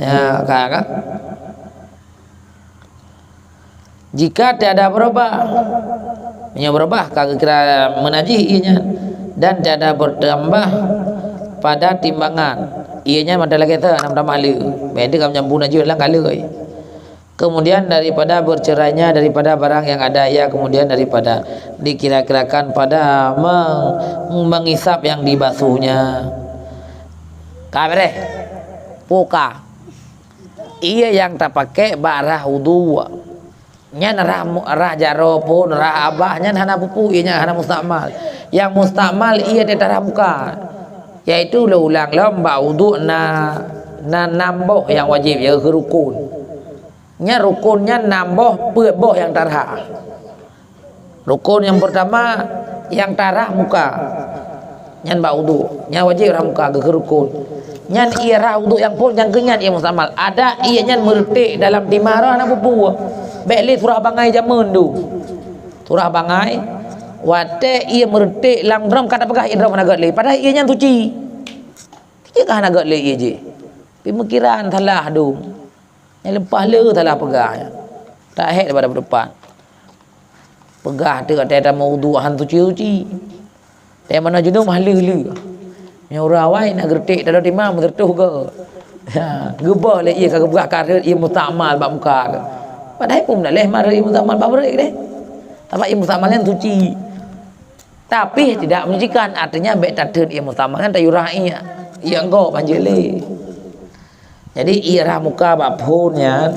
Ya, ka, ka. Jika tiada berubah, meunyoe berubah ka geukira meunajih ie nyan, dan tiada bertambah pada timbangan, ie nyan mantong lagèe teuh, hana meutamah le. Berarti ka meunyampur najih lam kaleuh. Kemudian daripada bercerainya daripada barang yang ada ia, kemudian daripada dikira-kirakan pada meng-, mengisap yang dibasuhnya. Ka beureh. Puka. Ié nyang tapakék bak rhah udhu. Nyan rhah mu-, rhah jaroe phon, rhah abah, nyan hana peue-peue ié nyan, hana mustakmal. Nyang mustakmal ié teutarhah muka. Yaitu lôn ulang lom bak udhu na, na nam boh nyang wajéb, yaitu rukun. Nyan rukun nyan nam boh, peuet boh nyang tarhah. Rukun nyang peurtama, nyang tarhah muka. Nyan bak udhu. Nyan wajéb rhah muka, geukheun rukun. Nyan ié rhah udhu nyang phon, nyang keu nyan ié mustakmal. Adak ié nyan meureutek dalam timah rhah na peue-peue. Bék lé surah bangai jameun dum. Surah bangai, watée ié meureutek lam drom ka tapeugah ié drom hana gét lé. Padahai ié nyan suci. Cit ka hana gét lé ié jih. Peumikiran salah dum. Nyang leupah le salah peugah nyan. Tak hék daripada peudepan. Peugah teuk watée tameuudhu han suci-suci. Watée manoe junub han lheueh-lheueh. Meunyoe ureuëng awai na geuretek tadok timang meuseutoh goe. Ha, geuboh lé ié ka geupeugah ka rhot ié mustakmal bak muka geuh. Padahai peue meudaléh ma rhot ié mustakmal bak beureuek deh. Sabab ié mustakmal nyan suci. Tapi tidak menyucikan, artinya bék tatheun ié mustakmal nyan tayue rhah ié. Ié gob han jeuet lé. Jadi ié rhah muka bak phon nyan,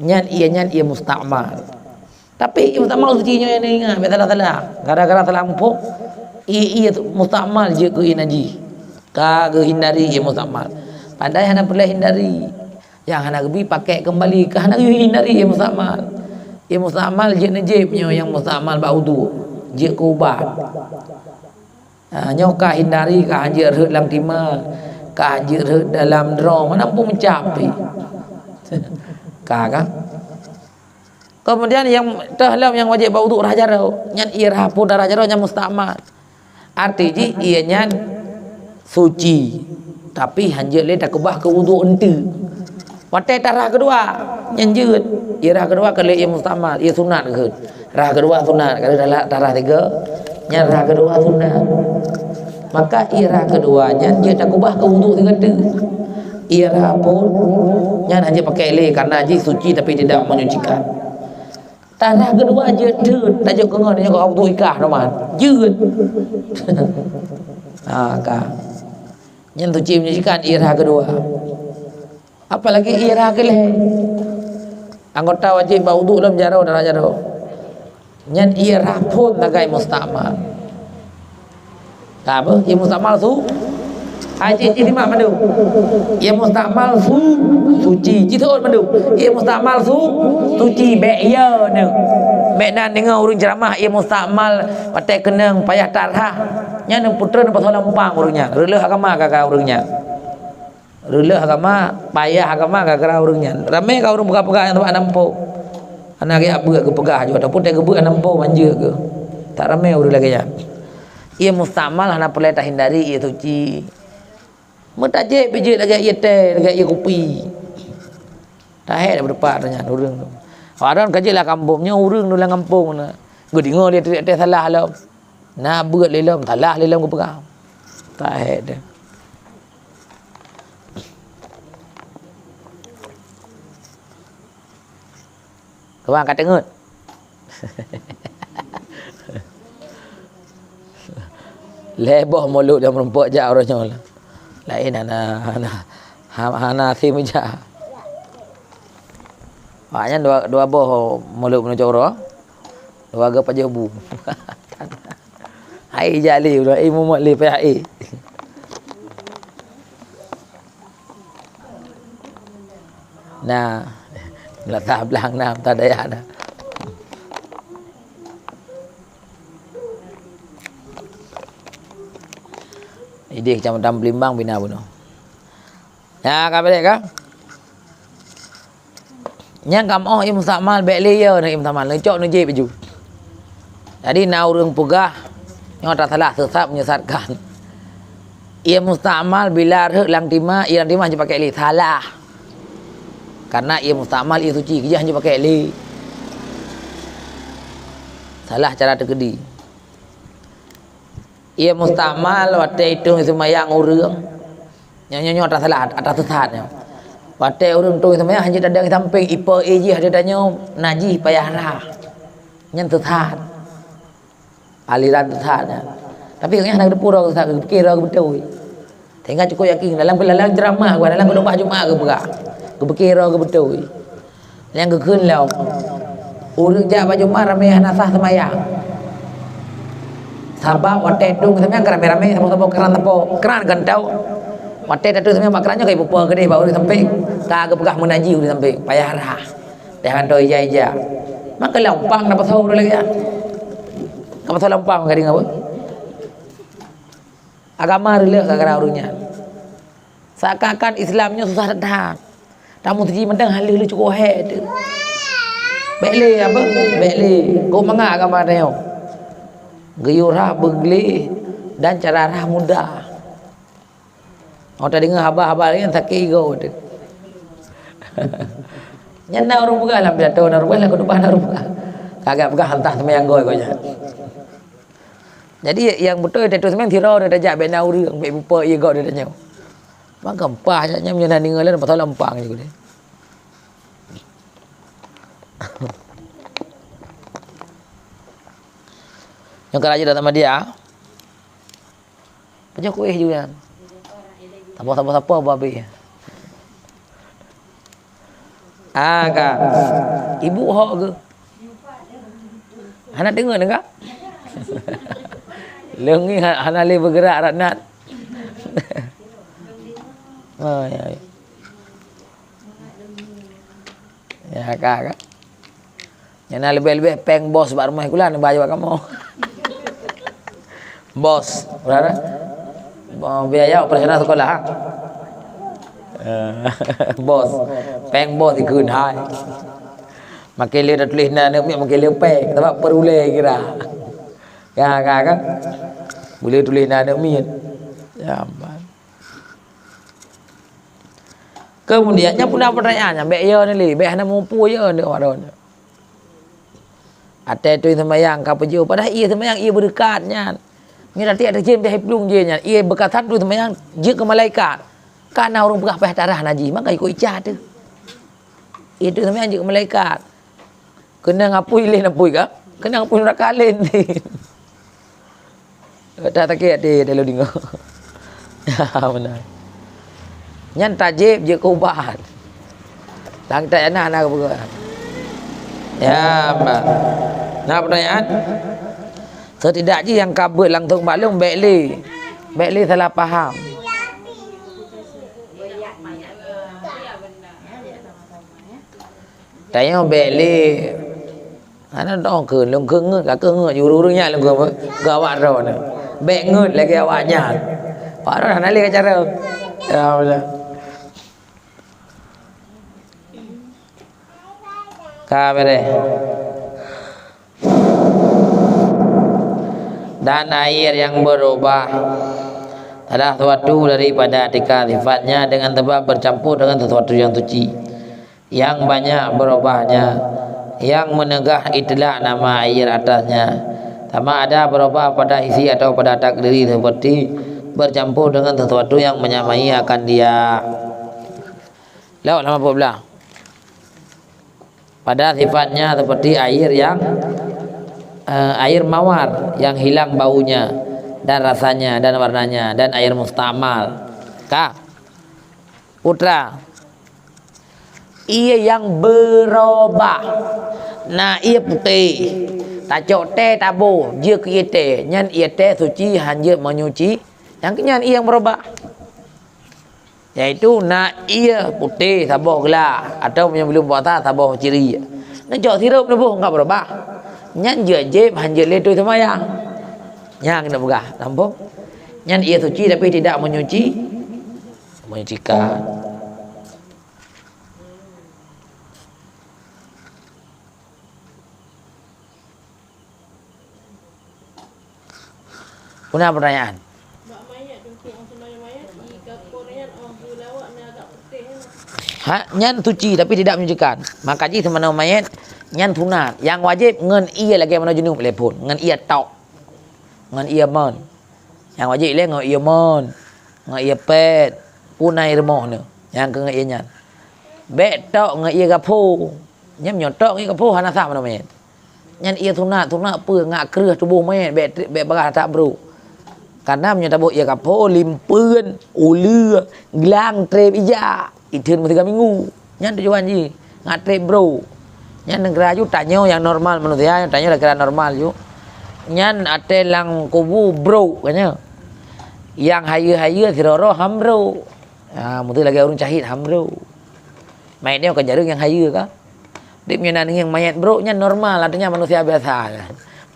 nyan ié nyan ié mustakmal. Tapi ié mustakmal suci nyoe nyang ingat, bék salah-salah. Gara-gara salah muphom, ié, ié mustakmal jeuet keu ié najih. Ka geuhindari ié mustakmal. Padahai hana peureulée hindari. Nyang hana geubi pakék keumbali, ka hana geuhindari ié mustakmal. Ié mustakmal jeuet neujép nyoe nyang mustakmal bak udhu, jeuet keu ubat. Ha, nyoe ka hindari, ka han jeuet rhot lam timang, ka han jeuet rhot dalam droe, meunan pun meucap pih. Ka, kan? Keumudian nyang teuh lom nyang wajéb bak udhu rhah jaroe, nyan ié rhah phon dan rhah jaroe nyan mustakmal. Arti jih ié nyan suci, tapi han jeuet lé takeubah keu udhu eunteuk. Watée tarhah keudua, nyan jeuet. Ié rhah keudua ka lheueh ié mustakmal, ié sunat keuh. Rhah keudua sunat, ka lheueh tarhah tiga, nyan rhah keudua sunat. Maka ié rhah keudua nyan jeuet takeubah keu udhu sigoe teuk. Ié rhah phon nyan han jeuet pakék lé, karena jih suci tapi tidak menyucikan. Tarhah keudua jeuet teuk, tajok keu ngon, tajok keu udhu ikah teuma. Jeuet. Ha, ka. Nyan suci menyucikan ié rhah keudua. Apalagi ié rhah keulhée. Anggota wajéb bak udhu lom jaroe dan rhah jaroe. Nyan ié rhah phon sagai mustakmal. Ka beuh, ié mustakmal su-, ai cit, cit simak mandum. Ié mustakmal su-, suci. Cit seuôt mandum. Ié mustakmal su-, suci. Bék yo neuh. Bék nan deungoe ureuëng ceuramah ié mustakmal watée keunong payah tarhah. Nyan neuputrön pasoe lampang ureuëng nyan. Reuleuh agama gara-gara ureuëng nyan. Reuleuh agama, payah agama gara-gara ureuëng nyan. Ramé ka ureuëng peugah-peugah nyang teubak hana muphom. Hana geujak beuet geupeugah ju, ataupun teugeubeuet hana muphom hanjeuet geuh. Tak ramé ureuëng lagée nyan. Ié mustakmal hana peureulée tahindari ié suci. Meutajép pih jeuet lagée ié teh, lagée ié kupi. Tahék daripada pat nyan ureuëng tu. Awak droen ka jeuet lam kampông nyoe ureuëng tu lam kampông na. Geudeungoe lé teh salah lom. Na beuet lé lom, salah lé lom geupeugah. Tahék deh. Keubang ka teungeut. Lhée boh mulod nyang meurumpok jak uroe nyoe. Laén hana, hana, ha-, hana até meujak. Awaknyan dua, dua boh mulod meunurot uroe. Dua geuh pajoh bu. Hai jak lé, udah, eh, mumat lé payah, eh. Nah, latah blang na, latah dayah na. Idéh Kecamatan Belimbang bina bunoe. Nah, ka beureh ka? Nyang kamoe ié mustakmal bék lé yo neuh ié mustakmal, neucok neujép baju. Jadi na ureuëng peugah nyoe tasalah, sesat, menyesatkan. Ié mustakmal bila rhot lam timah, ié lam timah hanjeuet pakék lé, salah. Karena ié mustakmal ié suci, keujah hanjeuet pakék lé. Salah cara teukeudi. Ié mustakmal watée itong seumayang ureuëng. Nyoe, nyoe, nyoe atra salah, atra sesat nyoe. Watée ureuëng tong seumayang hanjeuet tadong sampéng, ipo ié jih ada tanyoe najih payah rhah. Nyan sesat. Aliran sesat nyan. Tapi nyan hana geuteupeue droe sesat, geupike droe geubeutôi. Sehingga cukup yakin dalam, dalam ceramah geuh, dalam khutbah Jumat geupeugah. Geupike droe geubeutôi. Nyang geukheun lom, ureueng jak bak Jumat ramé hana sah seumayang. Sabab watèe tueng seumayang ka ramé-ramé, saboh-saboh kran sapo, kran kan tau. Watèe tateueng seumayang bak kran nyoe ka ipupo keudeh bak ureueng sampéng, ka geupeugah meunaji ureueng sampéng, payah rhah. Dah kanto ija-ija. Maka lom pang na pasoe ureueng lagèe nyan. Ka pasoe lom pang ka deungö. Agama reulek gara-gara ureueng nyan. Seakan-akan Islam nyoe susah that-that. Tameusuci mantong hana lé, lé cukup hék teuh. Bèk lé apa? Bèk lé. Kok mangat agama tanyoe. Geuyue rhah beugleh dan cara rhah mudah. Oh, tadeungö haba-haba laén sakét igoe teuh. Nyan na ureueng peugah lam pidato, na ureueng peugah lam khutbah, na ureueng peugah. Kagak peugah entah seumayang goe kok nyan. Jadi, nyang beutôi tateueng seumayang sidroe tajak, bèk na ureueng, bèk ipupo ié gob di tanyoe. Maka empah nyan, nyan meunyo na deungö lé, pasal empang je deh. Nyang ka rajin datang media. Pajoh kueh ju nyan. Sapa-sapa-sapa babe. Ah, ka. Ibu hok ke? Hana deungoe ka? Lôn ngi ha-, hana lé beugerak Ratnat. Oh, ya, ya. Ya, ka, ka. Nyang na leubeh-leubeh péng bos bak rumoh kulan bak kamoe. Bos, berapa? Biaya operasional sekolah, ha? Eh, bos. Péng bos dikeun hai. Makin lé tuléh nan aneuk miet, makin lé péng. Sabab per ulèe kira. Ya, ka, ka? Boleh tuléh nan aneuk miet. Ya, aman. Kemudian, nyang peuna pertanyaan nyan, bèk yo ni lé, bèk hana mupu yo ni awak droeneuh. Watèe tueng seumayang ka peujeuet, padahai ié seumayang ié beureukat nyan. Nyoe até-até jén bèk plueng jén nyan, ié beukatan tueng seumayang jeuet keu malaikat. Ka na ureueng peugah payah tarhah najih, maka ikot ica teuh. Ié tueng seumayang jeuet keu malaikat. Keunong apui lé apui ka? Keunong apui neuraka lé. Dak sakét até lôn deungö. Ya, beuna. Nyan tajép jeuet keu ubat. Lam kitab nyan na, na geupeugah. Ya, Mbak. Na pertanyaan? Setidak jih nyang ka beuet langsông bak lôn bèk lé. Bèk lé salah paham. Tanyoe bèk lé. Hana dong kheun, lôn kheun ngeut, ka keuh ngeut, ureueng-ureueng nyan lôn kheun, keu awak droeneuh. Bèk ngeut lagèe awak nyan. Awak droeneuh hana lé ka cara. Ya, beutôi. Ka beureh. Dan air yang berubah salah suatu daripada tika sifatnya dengan sebab bercampur dengan sesuatu yang suci. Yang banyak berubahnya, yang menegah itlak nama air atasnya, sama ada berubah pada hisi atau pada takdiri seperti bercampur dengan sesuatu yang menyamai akan dia. Lewat halaman empat belas. Pada sifatnya seperti air yang, eh, air mawar yang hilang baunya dan rasanya dan warnanya dan air mustamal. Ka. Putra. Ié nyang beurobah. Na ié putéh. Tacok tèe taboh, jeuet keu ié tèe. Nyan ié tèe suci, han jeuet menyuci. Nyang keu nyan ié nyang beurobah. Yaitu na ié putéh saboh gla, atau meunyoe buleuen puasa saboh ciri. Neucok sirop neuboh ka beurobah. Nyan jeuet jieb, han jeuet lé teuh seumayang. Nyan keuneuk peugah, tampông. Nyan ié suci tapi tidak menyuci. Menyucikan. Peue na pertanyaan? Ha, nyan suci tapi tidak menyucikan. Maka jih seumanoe manyét nyan sunat. Nyang wajéb ngon ié lagèe manoe junub lé phon, ngon ié tok. Ngon ié mon. Nyang wajéb lé ngon ié mon, ngon ié pet, peue na ié rumoh nyoe, nyang keu ngon ié nyan. Bèk tok ngon ié gapho. Nyan meunyoe tok ngon ié gapho hana sah manoe manyét. Nyan ié sunat, sunat peue ngat kreueh tuboh manyét, bèk, bèk bagaih that brôk. Karena meunyoe taboh ié kapho, limpeuen, uleue, glang, trép ija, itheun meusiga minggu. Nyan tujuan jih, ngat trép brok. Nyan neugeura aju tanyoe nyang normal manusia, tanyoe kira normal ju. Nyan até lam kubu brok kan nyan. Nyang hayeue-hayeue sidroe-droe han brok. Ha, meuteuk lagèe ureueng syahid han brok. Manyét nyoe kon jareueng nyang hayeue ka. Dek meunyoe na neungieng manyét brok nyan normal, artinya manusia biasa.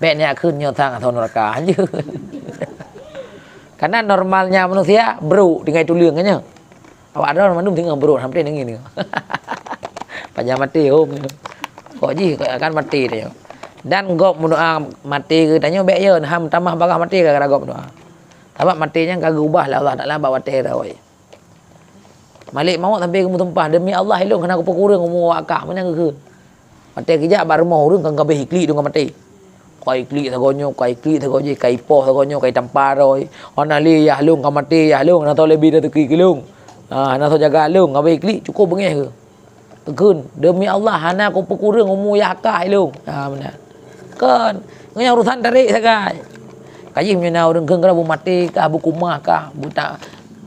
Bèk neujak kheun nyoe sang asoe nuraka. Hanjeuet. Karena normalnya manusia brok tinggai tuleueng kan nyoe. Awak droe mandum singoh brok sampai neungieng. Pajan maté hom. Kok jih kan maté tanyoe. Dan gob meudoa maté geutanyoe bèk yo, han tamah bagaih maté gara-gara gob meudoa. Sabab maté nyan ka geuubah lé Allah Taala bak watèe rhoi. Malek mawöt sampai geumeusumpah, "Demi Allah, ilôn hana kupeukureueng umu awak kah," meunan geukheun. Watèe geujak bak rumoh ureueng kan ka abéh iklik deungon maté. Ka iklik sagoe nyoe, ka iklik sagoe jih, ka ipoh sagoe nyoe, ka itampa rhoi. "Hana lé yah lôn ka maté, yah lôn hana soe leubeh raseuki keu lôn. Ha, hana soe jaga lôn," ka abéh iklik, cukôp beungéh geuh. Geukheun, "Demi Allah, hana kupeukureueng umu yah kah ilôn." Ha, meunan. Kon, ngon nyang urusan tarék sagai. Ka jih meunyoe na ureueng kheun keu lôn beumaté kah, beukumah kah, beuta-,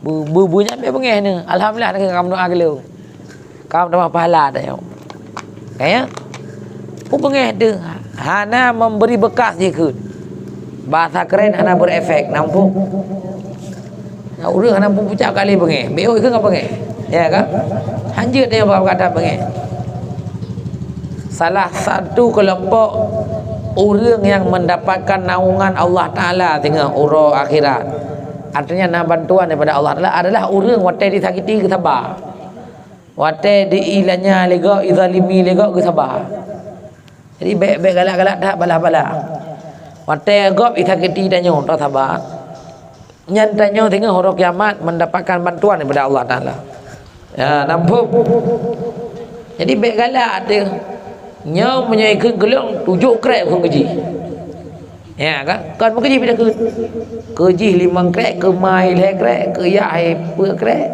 beu-, beu-, beu nyan bèk beungéh nyoe. Alhamdulillah, na ka meudoa keu lôn. Ka meutamah pahala tanyoe. Ka ya? Beu beungéh teuh, hana memberi bekas jih kheun. Bahasa keren hana berefek, nampak? Nah, ureueng hana muphom pucak kali beungéh. Bèk oi keu ngon beungéh. Ya kan? Hanjeuet nyoe bak kata beungéh. Salah satu kelompok ureueng yang mendapatkan naungan Allah Taala singoh uroe akhirat. Artinya na bantuan daripada Allah Taala adalah ureueng watèe disakiti geusaba. Watèe diilanya lé gob, izalimi lé gob geusaba. Jadi bèk, bèk galak-galak that balah-balah. Watèe gob isakiti tanyoe, tasaba. Nyan tanyoe singoh uroe kiamat mendapatkan bantuan daripada Allah Taala. Ya, nampak. Jadi bèk galak até. Nyoe meunyoe ikheun keu lôn, tujoh krek kheun keu jih. Ya kan? Kon meukeujih pih takheun. Keu jih limong krek, keu ma lhèe krek, keu yah peuet krek.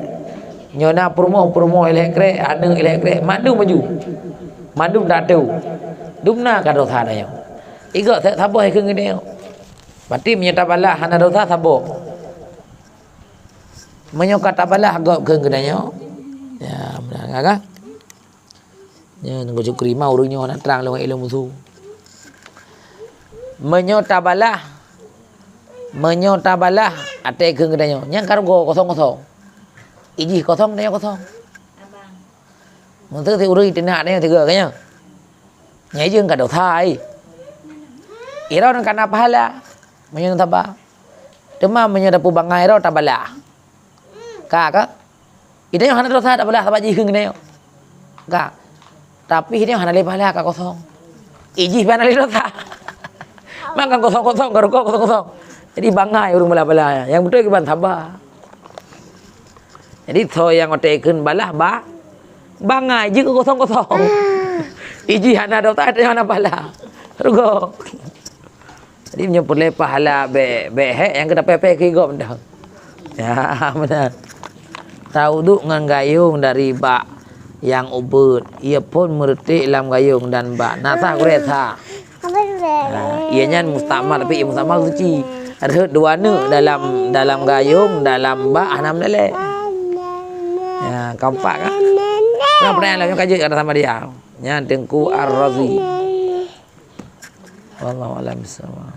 Nyoe na peurumoh, peurumoh lhèe krek, aneuk lhèe krek, mandum maju. Mandum tatu. Dumna ka dosa tanyoe. Igob sa-, saboh ikheun keu tanyoe. Berarti meunyoe tabalah hana dosa saboh. Meunyoe ka tabalah gob kheun keu tanyoe. Ya, meunan kan? Nyan Teungku Syukri ma ureueng nyoe hana trang lôn ilôn musu. Meunyoe tabalah, meunyoe tabalah até kheun keu tanyoe, nyan ka rugoe kosong-kosong. Ijih kosong, tanyoe kosong. Meunteuk si ureueng iteunak tanyoe tiga ka nyan. Nyan ijih ka dosa ai. Iron ka na pahala. Meunyoe saba. Teuma meunyoe tapeubangai droe tabalah. Ka, ka? Itanyoe hana desya tabalah sabab jih kheun geutanyoe. Ka. Tapi itanyoe hana lé pahala ka kosong. Ijih pih hana lé desya. Maka kosong-kosong, ka rugoe kosong-kosong. Jadi bangai ureueng balah-balah. Nyang beutôi kiban saba. Jadi soe nyang watèe kheun balah ba, bangai jih keu kosong-kosong. Ijih hana desya, itanyoe hana pahala. Rugoe. Jadi meunyoe peureulèe pahala bèk, bèk hék nyang keutapéh-péh keu gob dah. Ya, beuna. Tawudhu ngon gayông dari bak nyang ubeuet, ie phôn meureuték lam gayông dan bak. Na sah gurèe sah. Ha, ie nyan mustakmal, tapi ie mustakmal suci. Rhot dua neuk dalam, dalam gayông, dalam bak hana meuleleh. Ya, keumpat kan? Nah, pertanyaan lain ka jeuet kata sama dia. Nyan Teungku Ar-Razi. Wallahu a'lam bissawab.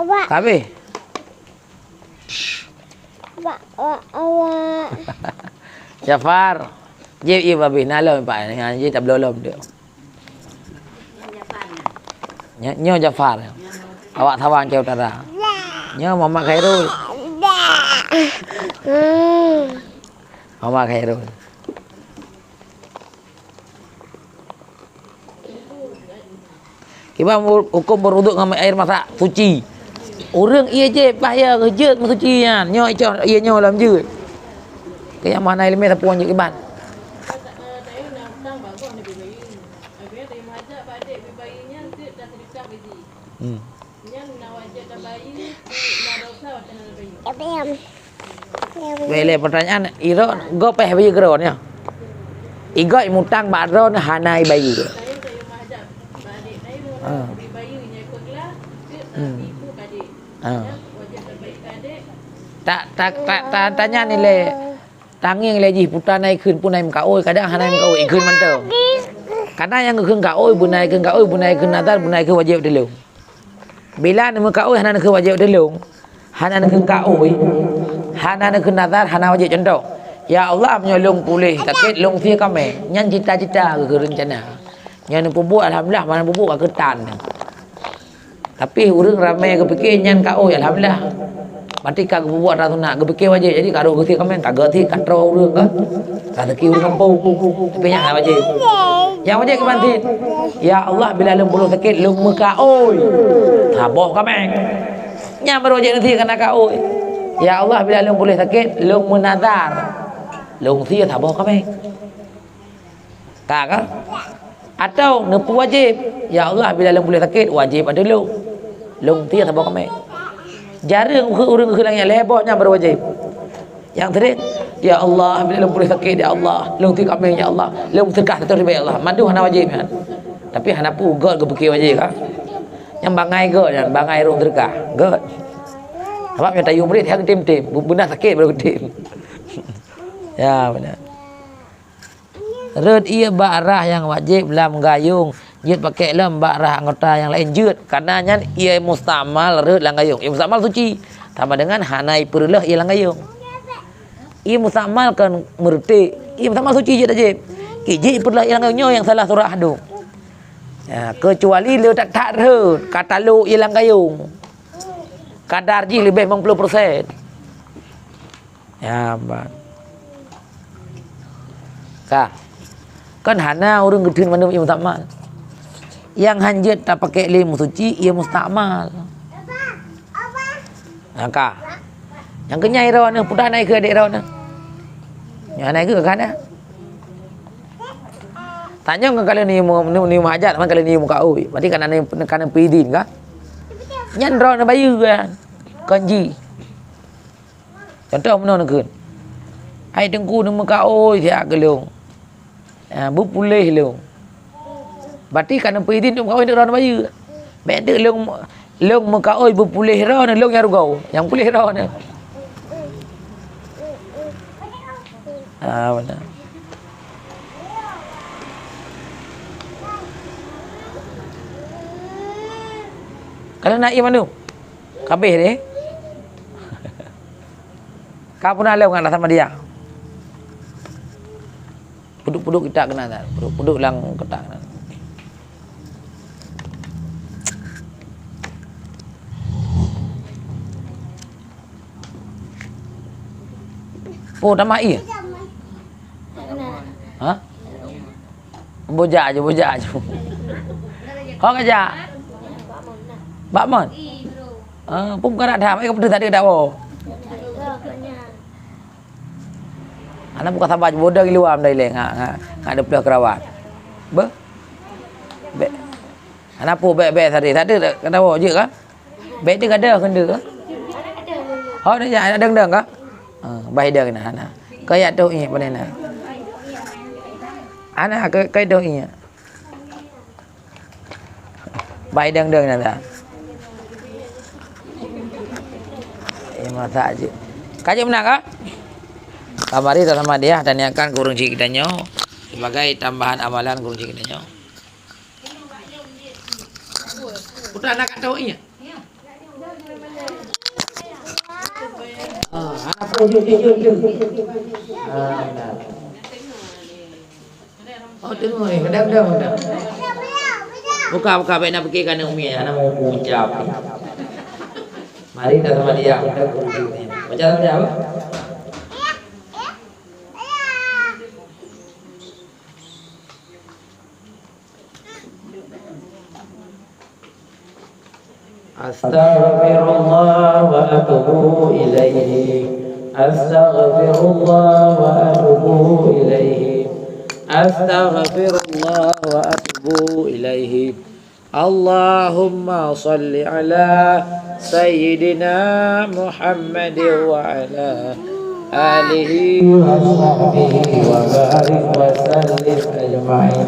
Awak. Habis. Awak, awak, awak. Jafar. Jép ie babeh na lom pak. Nyan jih tabloe lom tu. Nyo, nyo Jafar. Awak Sawan Aceh Utara. Nyo Muhammad Khairul. Hmm. Muhammad Khairul. Kiban hu-, hukôm beuruduk ngon air masak suci. Ureueng ie jép bah ya jeuet meusuci nyan. Nyoe icoh ie nyoe lom jeuet. Keu nyang hana ileumèe sapeue jeuet kiban. Hmm. Wéh lé pertanyaan, iroe gob péh bayeue keudroe nyoe. Igob imutang bak droe hana ibayeue. Ha. Hmm. Ha. Tak, tak, tak, tak tanya nilai. Tangieng lé jih puta na ikheun pun na meukaôi, kadang hana meukaôi ikheun mantong. Karena nyang geukheun kaôi, beuna ikheun kaôi, beuna ikheun nazar, beuna ikheun wajéb teulông. Bila neumeukaôi hana neukheun wajéb teulông, hana neukheun kaôi, hana neukheun nazar, hana wajéb. Contoh, "Ya Allah, meunyoe lông puléh sakét, lông sie kaméng." Nyan cita-cita geukheun reuncana. Nyan neupeubuet, alhamdulillah, mana peubuet ka keutan. Tapi ureuëng ramé geupike nyan kaôi, alhamdulillah. Berarti ka geupeubuet atra sunat, geupike wajéb, jadi ka rôh geusie kaméng, ka geusie ka troe ureuëng ka. Ka teuki ureuëng kampung. Tapi nyan hana wajéb. Nyang wajéb kiban cit, "Ya Allah, bila lông puléh sakét, lông meukaôi, saboh kaméng." Nyan baru wajéb neusie kana kaôi. "Ya Allah, bila lông puléh sakét, lông meunazar, lông sie saboh kaméng." Ka, ka? Atau neupeuwajéb, "Ya Allah, bila lông puléh sakét, wajéb ateueh lông, lông sie saboh kaméng." Jareueng ureuëng keu langét lhée boh nyan baru wajéb. Nyang sering, "Ya Allah, bila lông puléh sakét, ya Allah, lông sie kaméng, ya Allah, lông seudeukah satu ribée, ya Allah." Mandum hana wajéb nyan. Tapi hana peue gét geupike wajéb ka. Nyang bangai gét nyan, bangai rhung seudeukah. Gét. Sabab nyang tayue murit hana geutem-tem, beuna sakét baru geutem. Ya, beuna. Rhot ié bak rhah nyang wajéb lam gayông, jeuet pakèk lom bak rhah anggota nyang laén jeuet, kareuna nyan ié mustakmal rhot lam gayông. Ié mustakmal suci, sama dengan hana ipeureuloh ié lam gayông. Ié mustakmal kon meureuték, ié mustakmal suci jeuet tajéb. Ijék ipeureuloh ié lam gayông nyoe nyang salah surah dum. Ya, keucuali le that-that rhot, ka talok ié lam gayông. Kadar jih leubeh limong ploh persen. Ya, ban. Ka. Kan hana ureuëng geutheun mandum ié mustakmal. Nyang hanjeuet tapakèk lé meusuci ié mustakmal. Nah, ka. Nyang keu nyan droeneuh, peue hana ikheun adék droeneuh. Nyang hana ikheun ka na. Tanyong ka lheueh neuyue mu-, neuyue, neuyue meuhajat, man ka lheueh neuyue meukaôi. Berarti ka na, ka na peuidin ka? Nyan droeneuh bayeue kan? Kon jih. Contoh meunoe neukheun, "Hai Teungku, neumeukaôi siat keu lông. Ah, beupuléh lông." Berarti ka neupeuidin untuk meukaôi untuk droeneuh bayeue. Bèk teuk lông, lông meukaôi beupuléh droeneuh, lông nyang rugoe, nyang puléh droeneuh. Ah, beuna. Ka lheueh na ié mandum. Ka abéh deh. Ka peuna lom ngon rasa media. Peuduek-peuduek kita keunan, peuduek-peuduek lam keutak keunan. Oh, tamah ié? Ha? Bujak aju, bujak aju. Ho ngajak? Bak mon? Ah, pun bukan nak dah, mereka betul tadi dah, oh. Anak bukan sabar, bodoh di luar, mendai leh, ngak, ngak, ngak dua puluh kerawat. Beh? Bek. Anak pu bek-bek tadi, tadi dah kena bawa je kan? Bek dia ada kena kan? Ho ni jangan ada deng ka? Ah, bah ida kena, anak. Kaya tu ingat pada nak. Anak ke, kaya tu ingat. Bai deng-deng nyan dah. Eh, masak je. Ka jeuet meunan ka? Ka mari tasama dia, taniakan keu ureueng chik geutanyoe sebagai tambahan amalan keu ureueng chik geutanyoe. Putra nak kat tawak ingat? Ah, anak pun jeuet, jeuet, jeuet, jeuet. Ah, nah. Oh, tengok ni, kadang-kadang, kadang. Buka, buka, baik nak pergi ke anak umi, anak mau ucap. Mari dah sama dia, kita kunci ni. Baca saja, apa? أستغفر الله وأتوب إليه. أستغفر الله وأتوب إليه. أستغفر الله وأتوب إليه. اللهم صل على سيدنا محمد وعلى آله وصحبه وبارك وسلم أجمعين.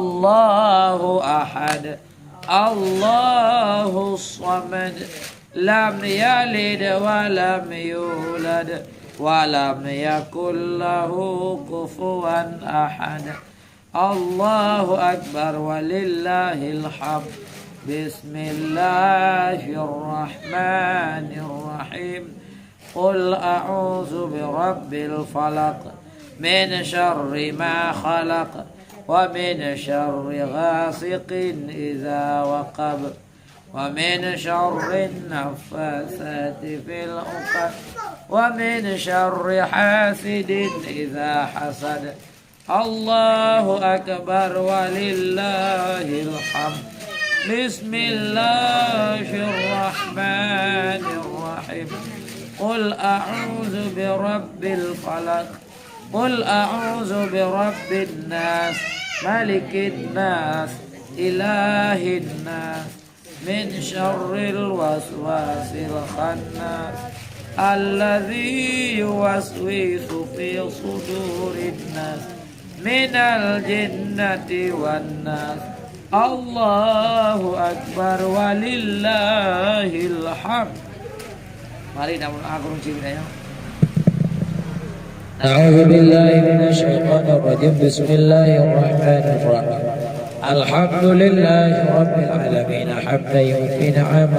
Allahu ahad. Allahus samad. Lam yalid wa lam yulad. Wa lam yakul lahu kufuwan ahad. Allahu akbar walillahil hamd. Bismillahirrahmanirrahim. Qul a'udzu birabbil falaq. Min syarri ma khalaq. Wa min syarri ghasiqin idza waqab. Wa min syarrin naffasati fil 'uqad. Wa min syarri hasidin idza hasad. Allahu akbar walillahil hamd. Bismillahirrahmanirrahim. Qul a'udzu birabbil falaq. Qul a'udzu birabbin nas. Malikin nas. Ilahin nas. Min syarril waswasil khannas. Alladzi yuwaswisu fi sudurin nas. Minal jinnati wan nas. Allahu akbar walillahil hamd. Mari namun agung cik ya. أعوذ بالله من الشيطان الرجيم. بسم الله الرحمن الرحيم. الحمد لله رب العالمين. حمدا يوافي نعمه